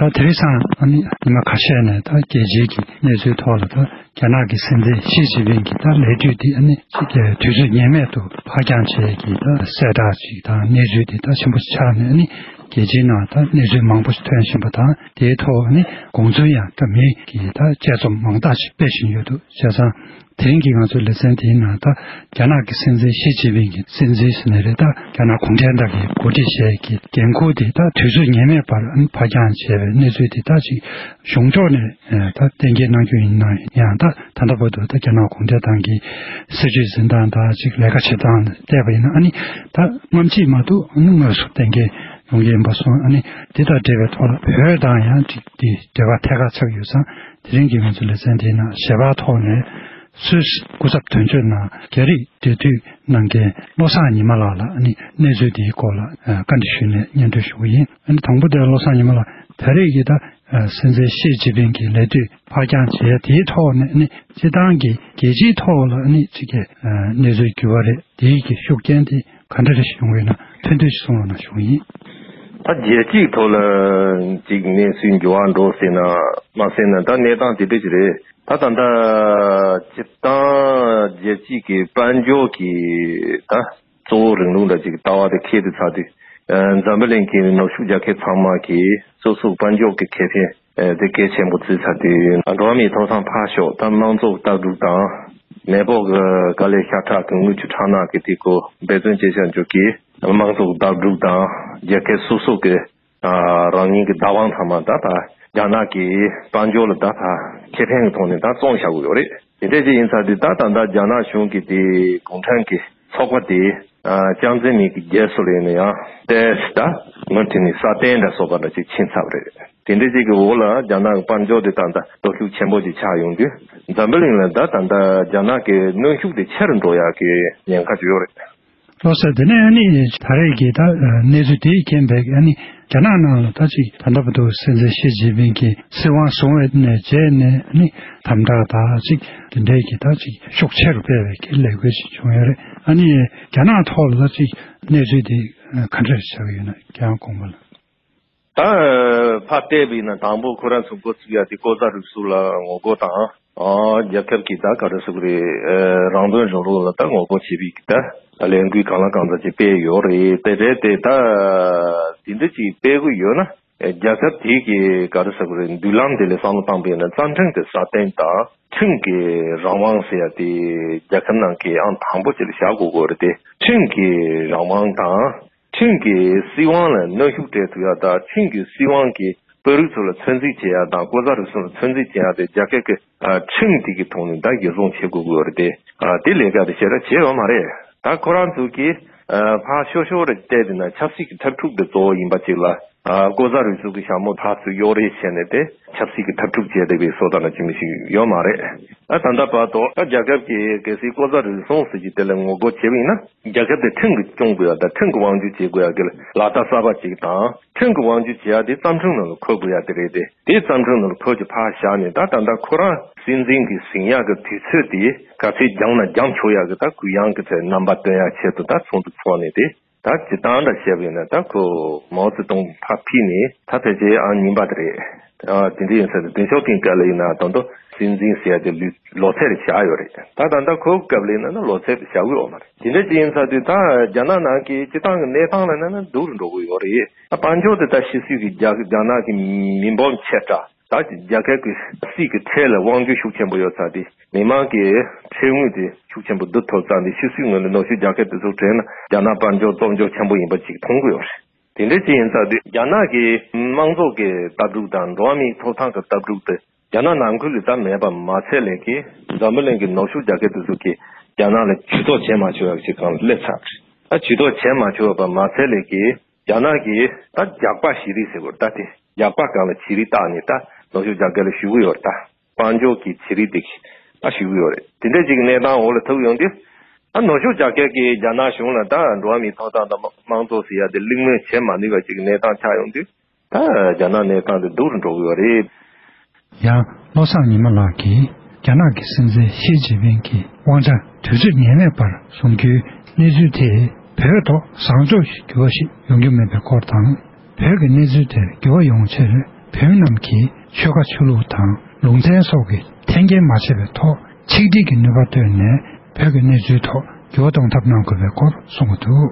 ད་དེང་སང་ཨ་ནི་ཉི་མ་ཁ་ཤས་ནས་ད་རྒྱལ་སྤྱིའི་གི་གནས་ཚུལ་ཐོག་ལ་ད་རྒྱ་ནག་གི་སྲིད་འཛིན་ཞི་ཅིན་ཕིང་གི་ད་ལས་དུས་དེ་ཨ་ནི་ཅིག་གི་དུས་ཚོད་ངེས་མེད་དུ་ཕར་འགྱངས་བྱས་ཀྱི་ད་གསལ་བསྒྲགས་ཅིག་དང་གནས་ཚུལ་དེ་ད་ཆེན་པོ་ཆགས་ནས། ཨ་ནི་རྒྱལ་སྤྱིའི་ནང་ད་གནས་ཚུལ་མང་པོ་ཞིག་ཐོན་བཞིན་པ་དང་། དེའི་ཐོག་ཨ་ནི་དགོངས་ཚུལ་ཡང་འདྲ་མིན་གྱི་ད་དཔྱད་རྩོམ་མང་དག་ཞིག་སྤེལ་བཞིན་ཡོད་འདུག་བྱས་ཙང་། དེ་རིང་གི་ང་ཚོའི་ལེ་ཚན་དེའི་ནང་ད་རྒྱ་ནག་གི་སྲིད་འཛིན་ཞི་ཅིན་ཕིང་གི་སྲིད་འཛིན་ཟེར་ནའི་རེད། ད་རྒྱ་ནག་གུང་ཁྲན་ཏང་གི་འགོ་ཁྲིད་བྱས་ཀྱི་འགན་འཁུར་དེ་ད་དུས་ཚོད་ངེས་མེད་པར་ཕར་འགྱངས་བྱས་པའི་གནས་ཚུལ་དེ་ད་ཅིག་གཞུང་ཕྱོགས་ནས་ད་གཏན་འཁེལ་གནང་རྒྱུ་ཡིན་ན་ཡང་། ད་ད་ལྟ་བར་དུ་ད་རྒྱ་ནག་གུང་ཁྲན་ཏང་གི་སྲིད་བྱུས་འཛིན་སྟངས་དང་ཅིག་ལས་ཀ་བྱེད་སྟངས་བལྟས་པ་ཡིན་ན། ཨ་ནི་ད་སྔ་ཕྱི་མ་གཏོགས་ཨ་ནི་དངོས་སུ་གཏན་འཁེལ་ ཡོང་གི་ཡིན་པ་སོང་། ཨ་ནི་འདི་དང་འབྲེལ་བའི་ཐོག་ལ་བོད་དང་ཡང་ཅིག་འདི་འབྲེལ་བ་ཐད་ཀར་ཆགས་ཡོད་ཙང་། དེ་རིང་གི་ང་ཚོའི་ལེ་ཚན་འདིའི་ནང་ཞལ་པར་ཐོག་ནས་སུད་སི་སྐུ་ཚབ་དོན་གཅོད་ནང་རྒྱ་རིགས་འབྲེལ་མཐུད་གནང་མཁན་བློ་བཟང་ཉི་མ་ལགས་ལ་ཨ་ནི་གནས་ཚུལ་འདིའི་སྐོར་ལ་ཨ་བཀའ་འདྲི་ཞུས་ནས་སྙན་སྒྲོན་ཞུ་གི་ཡིན། ཨ་ནི་དང་པོ་དེ་བློ་བཟང་ཉི་མ་ལགས། ད་རེས་ཀྱི་ད་ཨ་སྲིད་འཛིན་ཞི་ཅིན་ཕིང་གི་ལས་དུས་ཕར་འགྱངས་བྱས་དེའི་ཐོག་ནས་ཨ་ནི་སྤྱིར་བཏང་གི་རྒྱལ་སྤྱིའི་ཐོག་ལ་ཨ་ནི་ཅིག་གི་ཨ་གནས་ཚུལ་འགྱུར་བ་རེད། དེའི་གི་ཤུགས་རྐྱེན་དེ་ག་འདྲ་རེ་ཞིག་ཡོང་གི་ཡོད་ན་ཐུང་ཐུང་ཞིག་གསུང་རོགས་གནང་ཞུ་གི་ཡིན། ད་རྒྱལ་སྤྱིའི་ཐོག་ལ་ཅིག་གནས་ཚུལ་འགྱུར་བ་འགྲོ་སྲིད་ན་མ་སྲིད་ན་ད་གནས་སྟངས་དེ་འདྲ་ཞིག་རེད། ད་ད་ལྟ་སྤྱིར་བཏང་རྒྱལ་སྤྱིའི་གི་དཔལ་འབྱོར་གྱི་ད་གཙོ་བོ་རིང་ལུགས་འདྲ་ཅིག་ལྟ་བ་དེ་འཁྱེར་དུས་ཚར་དུས། ཨ་འཛམ་བུ་གླིང་གི་ནུབ་ཕྱོགས་རྒྱལ་ཁབ་ཚང་མ་གིས་སོ་སོའི་དཔལ་འབྱོར་གྱི་ཁེ་ཕན་ཨ་དེ་གལ་ཆེན་པོ་བརྩིས་ཚར་དུས། འགྲོ་བ་མིའི་ཐོབ་ཐང་ཕར་ཞོག་ད་དམངས་གཙོ་ལྟ་གྲུབ་དང་། མེས་པོ་གི་དཀའ་ལས་ཤ་ཁྲག་གི་དངུལ་ཆུ་ཁྲག་ནག་གི་དེ་ཀོ་འབད་བརྩོན་བྱེད་བྱ་འཇུག་གི་དམངས་གཙོ་ལྟ་གྲུབ་དང་རྒྱལ་ཁབ་སོ་སོ་གི་ཨ་རང་ཉིད་ཀྱི་བདག་དབང་ཚང་མ་ད་ད་རྒྱ་ནག་གི་དཔལ་འབྱོར་ལ་ད་ད་ཁེ་ཕན་གྱི་ཐོག་ནས་ད་བཙོང་བཞག་གི་ཡོད་རེད། དེ་འདྲ་ཅིག་ཡིན་ཙང་དེ་ད་ད་ད་རྒྱ་ནག་གཞུང་གི་དེ་གུང་ཁྲན་གྱི་ཚོགས་པ་དེ་ཨ་ཅང་ཙེ་མིན་གྱི་རྗེས་སུ་ལེན་ནས་ཡང་ཏེས་ད་མུ་མཐུད་ནས་སྲ་བརྟན་འདྲ་སོགས་པ་འདྲ་ཅིག་ཕྱིན་ཚར་བ་རེད། དེ་འདྲ་ཅིག་གི་འོག་ལ་རྒྱ་ནག་གི་དཔལ་འབྱོར་དེ་ད་ད་སྟོབས་ཤུགས་ཆེན་པོ་ཅིག་ཆགས་ཡོང་དུས། འཛམ་བུ་གླིང་ལ་ད་ད་ད་རྒྱ་ནག་གི་གནོན་ཤུགས་དེ་ཆེ་རུ་འགྲོ་ཡག་གི་ཉེན་ཁ་ཅིག་ཡོད་རེད། བློ་གསལ། དེ་ནས་ཨ་ནི་ད་རེས་ཀྱི་ད་གནས་ཚུལ་དེའི་རྐྱེན་པས་ཨ་ནི་རྒྱ་ནག་ནང་ལ་ད་ཅིག་ད་ལྟ་བར་དུ་སྲིད་འཛིན་ཞི་ཅིན་ཕིང་གིས་སྲིད་དབང་བཟུང་བའི་ནས་རྗེས་ནས་ཨ་ནི་དམ་དྲག་ད་ཅིག་དེ་འདྲའི་གི་ད་ཅིག་ཤུགས་ཆེ་རུ་སྤེལ་བའི་གི་ལས་འགུལ་ཅིག་བྱུང་ཡོད་རེད། ཨ་ནི་རྒྱ་ནག་ཐོག་ལ་ད་ཅིག་གནས་ཚུལ་དེ་ག་འདྲ་ཆགས་ཡོད་ན་ཁྱེད་རང་དགོངས་པ་ལ། ད་ཕར་བལྟས་པ་ཡིན་ན་དང་པོ་ཁོ་རང་ཚོ་འགོ་ཚུགས་ཡ་དེ་ལྐོག་ཟ་རུལ་སུངས་ལ་ངོ་རྒོལ་དང་། ཨ་རྒྱལ་ཁབ་ཀྱི་ད་ག་རེ་ཟེར་དགོས་རེད། ཨ་རང་དོན་རུ་ལུགས་ལ་ད་ངོ་རྒོལ་བྱེད་པའི་ད་ལས་འགུལ་གང་ལ་གང་འཚམ་ཅིག་སྤེལ་ཡོད་རེད། དེ་རེད་དེ་ད་དེ་འདྲ་ཅིག་སྤེལ་གི་ཡོད་ན། རྒྱལ་ཁབ་དེ་གི་ག་རེ་ཟེར་དགོས་རེད། མདུན་ལམ་དེ་ལ་བསམ་བློ་བཏང་པ་ཡིན་ན་རྩ་ཁྲིམས་དེ་སྲ་བརྟན་དང་ཁྲིམས་ཀྱི་རང་དབང་ཟེར་ཡ་དེ་རྒྱལ་ཁབ་ནང་གི་ཨང་དང་པོ་ཅིག་ལ་བཞག་དགོས་དགོས་རེད་དེ། ཁྲིམས་ཀྱི་རང་དབང་དང་། ཁྲིམས་ཀྱིས་སྲིད་དབང་ལ་གནོན་ཤུགས་སྤྲད་ཐུབ་ཡ་དང་། ཁྲིམས་ཀྱིས་སྲིད་དབང་གིས་དཔོན་རིགས་ཚོ་ལ་ཚོད་འཛིན་བྱེད་ཡ་དང་། ལྐོག་ཟ་རུལ་སུངས་ལ་ཚོད་འཛིན་བྱེད་ཡ་དེ་རྒྱལ་ཁབ་ཀྱི་ཨ་ཁྲིམས་དེ་གི་ཐོག་ནས་ད་འགན་སྲུང་བྱེད་དགོས་ཀྱི་ཡོད་རེད་དེ། ཨ་དེ་ལས་ཀ་དེ་ཞེ་དྲག་བྱས་ཡོད་མ་རེད། ད་ཁོ་རང་ཚོ་གིས་ཨ་ཕར་ཤོར་ཤོར་རེ་བལྟས་དུས་ན་ཆབ་སྲིད་ཀྱི་འཐབ་འཁྲུག་དེ་གཙོ་བོ་ཡིན་པ་ཅིག་ལ། ཨ་ལྐོག་ཟ་རུལ་སུངས་ཀྱི་ཞྭ་མོ་ཕར་ཚུར་གཡོག་རེས་བྱས་ནས་དེ་ཆབ་སྲིད་ཀྱི་འཐབ་འཁྲུག་བྱས་བསྡད་པའི་བཟོ་ལྟ་ན་ཅི་མི་ཞིག་ཡོད་མ་རེད། ཨ་ད་ལྟ་བར་དུ་ཨ་རྒྱལ་ཁབ་ཀྱི་གལ་སྲིད་ལྐོག་ཟ་རུལ་སུངས་ཟེར་གྱི་དེ་ལ་ངོ་རྒོལ་བྱས་པ་ཡིན་ན། རྒྱལ་ཁབ་དེ་ཁྲིམས་ཀྱིས་སྐྱོང་དགོས་ཡ་དང་། ཁྲིམས་ཀྱི་དབང་སྒྱུར་བྱེད་དགོས་ཡ་གི་ལག་བསྟར་གསར་པ་ཅིག་དང་། ཁྲིམས་ཀྱི་དབང་སྒྱུར་བྱེད་ཡ་དེ་རྩ་ཁྲིམས་ནང་ལ་འཁོད་དགོས་ཡ་དེ་རེད་དེ། དེ་རྩ་ཁྲིམས་ནང་ལ་འཁོད་ཀྱི་ཕར་བཞག་ནས། ད་ད་ལྟ་ཁོ་རང་སྲིད་འཛིན་གྱི་ཟིན་ཡ་གི་དུས་ཚོད་དེ་ག་ཚོད་འགྱངས་ན་འགྱངས་ཆོག་ཡ་གི་ད་གུ་ཡངས་ཀྱི་ཚད་རྣམ་པ་སྟོན་ཡ་ཆེད་དུ་ད་ཚོགས་འདུ་ཚོགས་ནས་དེ། ད་སྤྱིར་བཏང་འདྲ་བཤད་པ་ཡིན་ན་ད་ཁོ་མའོ་ཙེ་ཏུང་ཕར་ཕུད་ནས་ད་ཕལ་ཆེར་ཨང་གཉིས་པ་དེ་རེད། ཨ་དེ་འདྲ་ཡིན་ས་དེ། ཏེང་ཞའོ་ཕིང་སྐབས་ལ་ཡིན་ན་ད་དུང་སྲིད་འཛིན་ཟེར་ཡ་དེ་ལོ་ལོ་ཚད་རེ་བཞག་ཡོད་རེད། ད་ད་ལྟ་ཁོའི་སྐབས་ལ་ཡིན་ན་ན་ལོ་ཚད་རེ་བཞག་གི་ཡོད་མ་རེད། དེ་འདྲ་ཅིག་ཡིན་ས་དུས་ད་རྒྱ་ནག་ནང་གི་སྤྱིར་བཏང་གི་གནས་སྟངས་ལ་ན་ན་སྡུག་རུ་འགྲོ་གི་ཡོད་རེད། ད་དཔལ་འབྱོར་དེ་ད་ཕྱི་སྲིད་ཀྱི་རྒྱ་རྒྱ་ནག་གི་མི་འབོར་ཆེ་དྲགས། ད་རྒྱལ་ཁབ་ཀྱི་སྲིད་ཀྱི་ཁྲལ་ལ་དབང་སྒྱུར་ཤུགས་ཆེན་པོ་ཡོད་ཚར་དུས། མི་མང་གི་ཁྲལ་དངུལ་དེ་ཤུགས་ཆེན་པོ་བསྡུ་ཐུབ་ཙང་དེ། ཕྱི་སྲིད་ངོས་ནས་ནུབ་ཕྱོགས་རྒྱལ་ཁབ་དེ་ཚོ་དྲན་ན་རྒྱ་ནག་དཔལ་འབྱོར་བཙོག་འཇོག་ཆེན་པོ་ཡིན་པ་ཅིག་མཐོང་གི་ཡོད་རེད། དེ་འདྲ་ཅིག་ཡིན་ཙང་དུས་རྒྱ་ནག་གི་དམངས་གཙོ་གི་ལྟ་གྲུབ་དང་འགྲོ་བ་མིའི་ཐོབ་ཐང་གི་ལྟ་གྲུབ་དེ་རྒྱ་ནག་ནང་ཁུལ་ལ་ད་མེད་པ་མ་ཚད་ལས་ཀྱི་འཛམ་བུ་གླིང་གི་ནུབ་ཕྱོགས་རྒྱལ་ཁབ་དེ་ཚོ་གིས་རྒྱ་ནག་ལ་ཇུས་གཏོགས་བྱེད་མ་ཆོག་ཡག་ཅིག་སྒང་ལ་སླེབས་ཚར་རེད། ད་ཇུས་གཏོགས་བྱེད་མ་ཆོག་པ་མ་ཚད་ལས་ཀྱི་རྒྱ་ནག་གིས་ད་རྒྱག་པ་ཞི་རིལ་ཟེར་བར་ད་དེ་རྒྱག་པ་སྒང་ལ་ཞི་རིལ་བཏགས་ནས་ད་ནུབ་ཕྱོགས་རྒྱལ་ཁབ་ལ་ཞུ་གི་ཡོད་རེད། ད། དཔལ་འབྱོར་གྱི་ཚན་རིག་དེ་ཞུ་གི་ཡོད་རེད། དེ་འདྲ་ཅིག་གི་གནས་སྟངས་འོག་ལ་ཐུག་ཡོང་དུས། ཨ་ནུབ་ཕྱོགས་རྒྱལ་ཁབ་ཀྱིས་རྒྱ་ནག་གཞུང་ལ་ད་འགྲོ་བ་མིའི་ཐོབ་ཐང་དང་དམངས་གཙོ་ཟེར་ཡ་དེ་གླེང་མོལ་བྱེད་མ་ནུས་པ་ཅིག་གི་གནས་སྟངས་ཆགས་ཡོང་དུས། ད་རྒྱ་ནག་གནས་སྟངས་དེ་སྡུག་རུ་འགྲོ་གི་ཡོད་རེད། ཡང་བློ་བཟང་ཉི་མ་ལགས་ཀྱིས་རྒྱ་ནག་གི་སྲིད་འཛིན་ཞི་ཅིན་ཕིང་གི་དབང་ཆ་དུས་ཚོད་ངེས་མེད་པར་བཟུང་རྒྱུའི་གནས་ཚུལ་དེས་བོད་ཐོག་བཟང་ཕྱོགས་ཤིག་འགྱུར་བ་ཞིག་ཡོང་རྒྱུ་མེད་པའི་སྐོར་དང་། བོད་ཀྱི་གནས་ཚུལ་དེར་འགྱུར་བ་ཡོང་ཕྱིར་བོད་མི་རྣམས་ཀྱིས་ཆོལ་ཁ་ཆོས་ལུགས་དང་ལུང་ཚན་སོགས་ཀྱི་འཐེན་འཁྱེར་མ་བྱས་པའི་ཐོག་ཆིག་སྒྲིལ་གྱི་ནུས་པ་བཏོན་ནས་བོད་ཀྱི་གནས་ཚུལ་ཐོག་འགྱུར་བ་གཏོང་ཐབས་གནང་དགོས་པའི་སྐོར་གསུངས་ཀྱི་འདུག།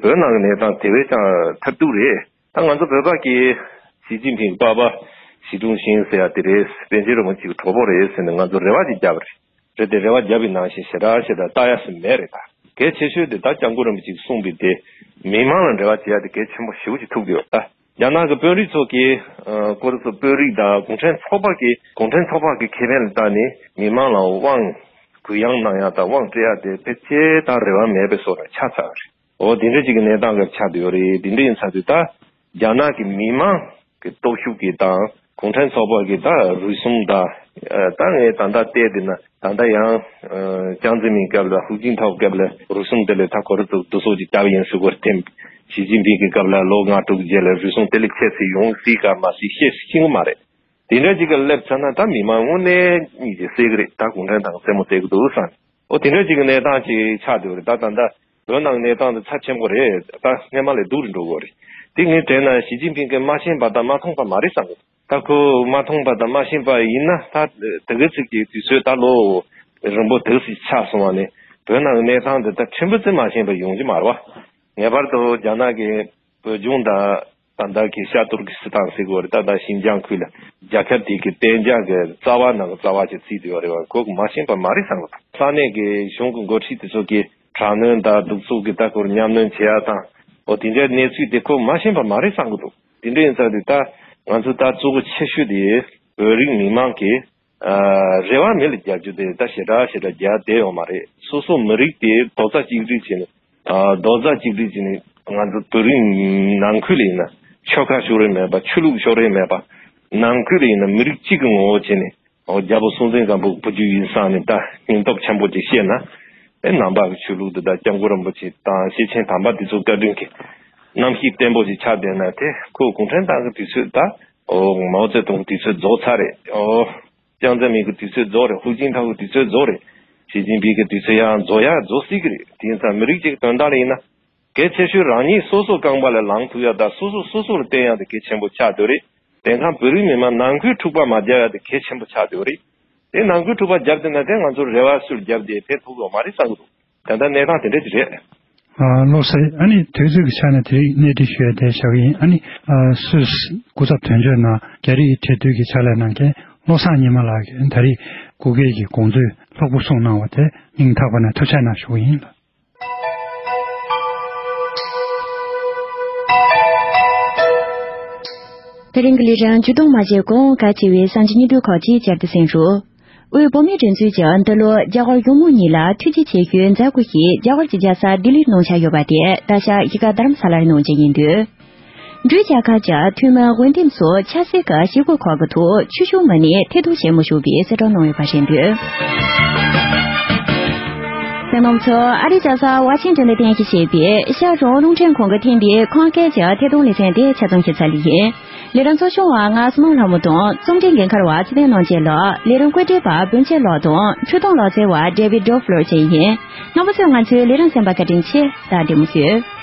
བོད་ནང་གི་གནས་སྟངས་དེ་བས་ཀྱང་ཐབས་སྡུག་རེད། ད་ང་ཚོ་བོད་པ་གིས་ཞི་ཅིན་ཕིང་པ་ཕ་ཞི་ཀྲུང་ཞིན་ཟེར་ཡ་དེ་རེད། པཎ་ཆེན་རིན་པོ་ཆེ་གི་གྲོགས་པོ་རེད་ཟེར་ནས་ང་ཚོ་རེ་བ་ཅིག་བརྒྱབ་པ་རེད། རེད་དེ་རེ་བ་བརྒྱབ་པའི་ནང་བཞིན་ཞེ་དྲག་ཞེ་དྲག་ལྟ་ཡ་ཞིག་མེད་རེད། ད་གལ་ཆེ་ཤོས་དེ་ད་སྐྱབས་མགོན་རིན་པོ་ཆེས་གསུངས་པའི་དེ་མི་མང་ལ་འབྲེལ་བ་བྱེད་ཡ་དེ་གལ་ཆེན་པོ་ཞེ་པོ་ཅིག་ཐུག་གི་ཡོད། ད་རྒྱ་ནག་གི་དཔོན་རིགས་ཚོ་གིས་ཨ་ཁོ་རང་ཚོ་དཔོན་རིགས་དང་གུང་ཁྲན་ཚོགས་པ་གི་གུང་ཁྲན་ཚོགས་པ་གི་ཁེ་ཕན་ལ་བལྟས་ནས་མི་མང་ལ་དབང་གུ་ཡངས་གནང་ཡ་དང་དབང་སྤྲད་ཡ་དེ་ཕལ་ཆེར་ད་རེ་བ་མེད་པའི་བཟོ་འདྲ་ཆགས་ཚར་བ་རེད། འོ་དེ་འདྲ་ཅིག་གི་གནས་སྟངས་ཀྱི་ཆགས་བསྡད་ཡོད་རེད། དེ་འདྲ་ཡིན་ཚར་དུས་ད་རྒྱ་ནག་གི་མི་མང་གི་སྟོབས་ཤུགས་ཀྱིས་དང་གུང་ཁྲན་ཚོགས་པ་གི་ད་རུལ་སུངས་དང་ད་ངས་ད་ལྟ་བལྟས་དེ་ན་ད་ལྟ་ཡང་ཅང་ཙེ་མིན་སྐབས་ལ་ཧུའུ་ཅིན་ཐའོ་སྐབས་ལ་རུལ་སུངས་དེ་ལས་ད་གོ་རུ་ཏུ་སྡུག་སོགས་ཀྱི་སྐྱབས་ཡིན་ཟེར་དགོས་རེད་དེ། ཞི་ཅིན་ཕིང་གི་སྐབས་ལ་ལོ་ལྔ་དྲུག་རྗེས་ལ་རུལ་སུངས་དེ་ལས་ཁྱད་ཚད་ཡོང་སྲིད་ག་མ་སྲིད་བཤད་ཤེས་ཀྱི་མ་རེད། དེ་འདྲ་ཅིག་ག་སླེབས་ཚར་ན་ད་མི་མང་དངོས་གནས་གཉིད་ཀྱིས་སད་ཀྱི་རེད། ད་གུང་ཁྲན་ཏང་རྩེད་མོ་རྩེ་གི་འདུག་བསམ། ཨོ་དེ་འདྲ་ཅིག་གི་གནས་སྟངས་ཅིག་ཆགས་བསྡད་ཡོད་རེད། ད་ད་ལྟ་བོད་ནང་གནས་སྟངས་དེ་ཚབས་ཆེན་པོ་རེད། ད་སྔས་མ་ལས་སྡུག་རུ་འགྲོ་གི་རེད། དེ་ངས་དྲན་ན་ཞི་ཅིན་ཕིང་གིས་མ་ཤེས་པ་དང་མ་མཐོང་པ་མ་རེད་བསམ་གི། ད་ཁོ་མ་མཐོང་པ་དང་མ་ཤེས་པ་ཡིན་ན་ད་དེ་གི་ཚིག་གི་དུས་ཚོད་ད་ལོ་རིང་པོ་དེ་ཚིག་ཆགས་སོང་བ་ནི་བོད་ནང་གི་གནས་སྟངས་དེ་ད་ཕྲན་བུ་ཙམ་མ་ཤེས་པ་ཡོང་གི་མ་རེད་བ། ངེས་པར་དུ་རྒྱ་ནག་གི་བོད་ལྗོངས་དང་། ད་ལྟ་གི་ཤར་ཏུར་ཀི་སི་ཐན་ཟེར་གི་ཡོད་རེད། ད་ལྟ་ཞིན་ཅང་ཁུལ་ལ་རྒྱལ་ཁབ་དེ་གི་གཏན་འཇགས་ཀྱི་རྩ་བ་ནང་གི་རྩ་བ་ཅིག་བརྩིས་བསྡད་ཡོད་རེད་བ། ཁོ་གི་མ་ཤེས་པ་མ་རེད་བསམ་གི་འདུག་ས་གནས་ཀྱི་གཞུང་གི་འགོ་ཁྲིད་དེ་ཚོ་གིས་དྲག་གནོན་དང་གདུག་རྩུབ་ཀྱི་ད་ཁོར་ཉམས་གནོན་བྱེད་ཡ་དང་། འོ་དེ་འདྲའི་གནས་ཚུལ་དེ་ཁོ་མ་ཤེས་པ་མ་རེད་བསམ་གི་འདུག་དེ་འདྲ་ཡིན་ཙང་དེ་ད་ང་ཚོ་ད་གཙོ་བོ་ཆེ་ཤོས་དེ་བོད་རིགས་མི་མང་གི་ཨ། རེ་བ་མི་ལ་རྒྱབ་རྒྱུ་དེ་ད་ཞེ་དྲག་ཞེ་དྲག་རྒྱག་བསྡད་ཡོད་མ་རེད། སོ་སོ་མི་རིགས་དེ་རྡོག་རྩ་གཅིག་སྒྲིལ་བྱས་ནས། ཨ། རྡོག་རྩ་གཅིག་སྒྲིལ་བྱས་ནས་ང་ཚོ་བོད་རིགས་ནང་ཁུལ་ལ་ཡིན་ན་ཆོལ་ཁ་ཕྱོགས་རིས་མེད་པ། ཆོས་ལུགས་ཕྱོགས་རིས་མེད་པ། ནང་ཁུལ་ལ་ཡིན་ན་མི་རིགས་གཅིག་གི་ངོ་བོ་བྱས་ནས། ཨོ་རྒྱལ་པོ་སྲོང་བཙན་སྒམ་པོ་བུ་རྒྱུད་ཡིན་བསམ་ནས་ད་སྙིང་སྟོབས་ཆེན་པོ་ཅིག་བཤད་ན། ཨེ་ནང་པ་གི་ཆོས་ལུགས་འདི་དང་སྐྱབས་མགོན་རིན་པོ་ཆེ་དང་ཤེར་ཕྱིན་དམ་པ་འདི་ཚོ་བཀའ་དྲིན་གྱི་རྣམ་ཤེས་བརྟན་པོ་ཅིག་ཆགས་བསྡད་ན། དེ་ཁོ་གུང་ཁྲན་ཏང་གི་དུས་ཚོད་ད། ཨོ་མའོ་ཙེ་ཏུང་གི་དུས་ཚོད་རྫོགས་ཚར་རེད། ཨོ། ཅང་ཙེ་མིན་གྱི་དུས་ཚོད་རྫོགས་རེད། ཧུའུ་ཅིན་ཐའོ་གི་དུས་ཚོད་རྫོགས་རེད། ཞི་ཅིན་ཕིང་གི་དུས་ཚོད་ཡང་རྫོགས་ཡ་རྫོགས་སྲིད་ཀྱི་རེད། དེ་ཡིན་ཙང་མི་རིགས་གཅིག་གི་དོན་དག་ལ་ཡིན་ན། གལ་ཆེ་ཤོས་རང་ཉིད་སོ་སོ་རྐང་པ་ལ་ལངས་ཐུབ་ཡ་དང་སོ་སོ་སོ་སོ་ལ་བརྟེན་ཡ་དེ་གལ་ཆེན་པོ་ཆགས་བསྡད་རེད། དེང་སང་བོད་རིགས་མི་མང་ནང་ཁུལ་འཁྲུག་པ་མ་རྒྱག་ཡ་དེ་གལ་ཆེན་པོ་ཆགས་བསྡད་རེད། དེ་ནང་ཁུལ་འཁྲུག་པ་རྒྱབ་བསྡད་ན་དེ་ང་ཚོ་རེ་བ་སུས་རྒྱབ་བསྡད་ཕན་ཐོགས་ཡོད་མ་རེད་བསམ་གི་འདུག་ད་ལྟ་གནས་སྟངས་དེ་འདྲ་ཅིག་རེད། ཨ། བློ་གསལ། ཨ་ནི་དུས་ཚོད་ཀྱི་ཆ་ནས་དེ་རིང་གནས་འདྲི་ཞུ་ཡ་དེ་བཞག་གི་ཡིན། ཨ་ནི། ཨ། སུད་སི་སྐུ་ཚབ་དོན་གཅོད་ནང་རྒྱ་རིགས་འབྲེལ་མཐུད་ཀྱི་ཕྱག་ལས་གནང་མཁན་བློ་བཟང་ཉི་མ་ལགས་ཀྱིས་ད་རེས་སྐུ་སྒེར་གྱི་དགོངས་ཚུལ་ལྷུག་པོ་གསུངས་གནང་བ་དེ་སྙིང་ཐག་པ་ནས་ཐུགས་རྗེ་གནང་ཞུ་གི་ཡིན་ལགས། དེ་རིང་གི་ལས་རིམ་མཇུག་སྡོམ་མ་བྱས་གོང་། གལ་ཆེ་བའི་གསར་འགྱུར་སྙིང་བསྡུས་ཁག་ཅིག་བསྐྱར་དུ་གསན་རོགས། དབུས་བོད་མིའི་སྒྲིག་འཛུགས་ཀྱིས་འདི་ལོ་རྒྱ་གར་གཞུང་མང་གཉིས་ལ་ཐུགས་རྗེ་ཆེ་ཞུའི་མཛད་སྒོ་ཞིག་རྒྱ་གར་གྱི་རྒྱལ་ས་ལྡི་ལིར་གནང་འཆར་ཡོད་པ་དེ་ད་ཆ་གཞིས་ཀ་རྡ་རམ་ས་ལར་གནང་རྒྱུ་ཡིན་འདུག་འབྲུག་རྒྱལ་ཁབ་ཀྱི་འཐུས་མི་འོས་འདེམས་སོགས་ཆབ་སྲིད་ཀྱི་བྱེད་སྒོ་ཁག་གི་ཐོག་ཆོས་ཕྱོགས་མི་སྣས་ཐད་གཏོང་བྱེད་མི་ཆོག་པའི་གསལ་བསྒྲགས་གནང་ཡོད་པ་རེད་འདུག་གསན་མཁན་ཚོ། ཨ་རིའི་རྒྱལ་ས་ཝ་ཤིང་ཏོན་དུ་རྟེན་གཞི་བྱས་པའི་ཤར་རོང་རླུང་འཕྲིན་ཁང་གིས་འཐེན་པའི་ཁམས་སྐད་ཀྱི་ཐད་གཏོང་ལེ་ཚན་དེ་ཆ་ཚང་ཞིག་ཚར་ལེ་ཡིན། ལས་རིམ་གཙོ་སྐྱོང་བ་ང་སུ་མང་ལྷ་མོ་དང་རྩོམ་སྒྲིག་འགན་འཁུར་བ་ཚེ་བརྟན་ལྷུན་གྲུབ་ལགས། ལས་རིམ་བཀོད་སྒྲིག་པ་བུན་ཆེ་ལགས་དང་ཆུ་དོང་ལག་རྩལ་བ་ཌེ་བིད་ཌོ་ཕློར་བཅས་ཡིན། རྣམ་པ་ཚོས་ང་ཚོའི་ལས་རིམ་གསན་པར་བཀའ་དྲིན་ཆེ། ད་བདེ་མོ་བྱོས།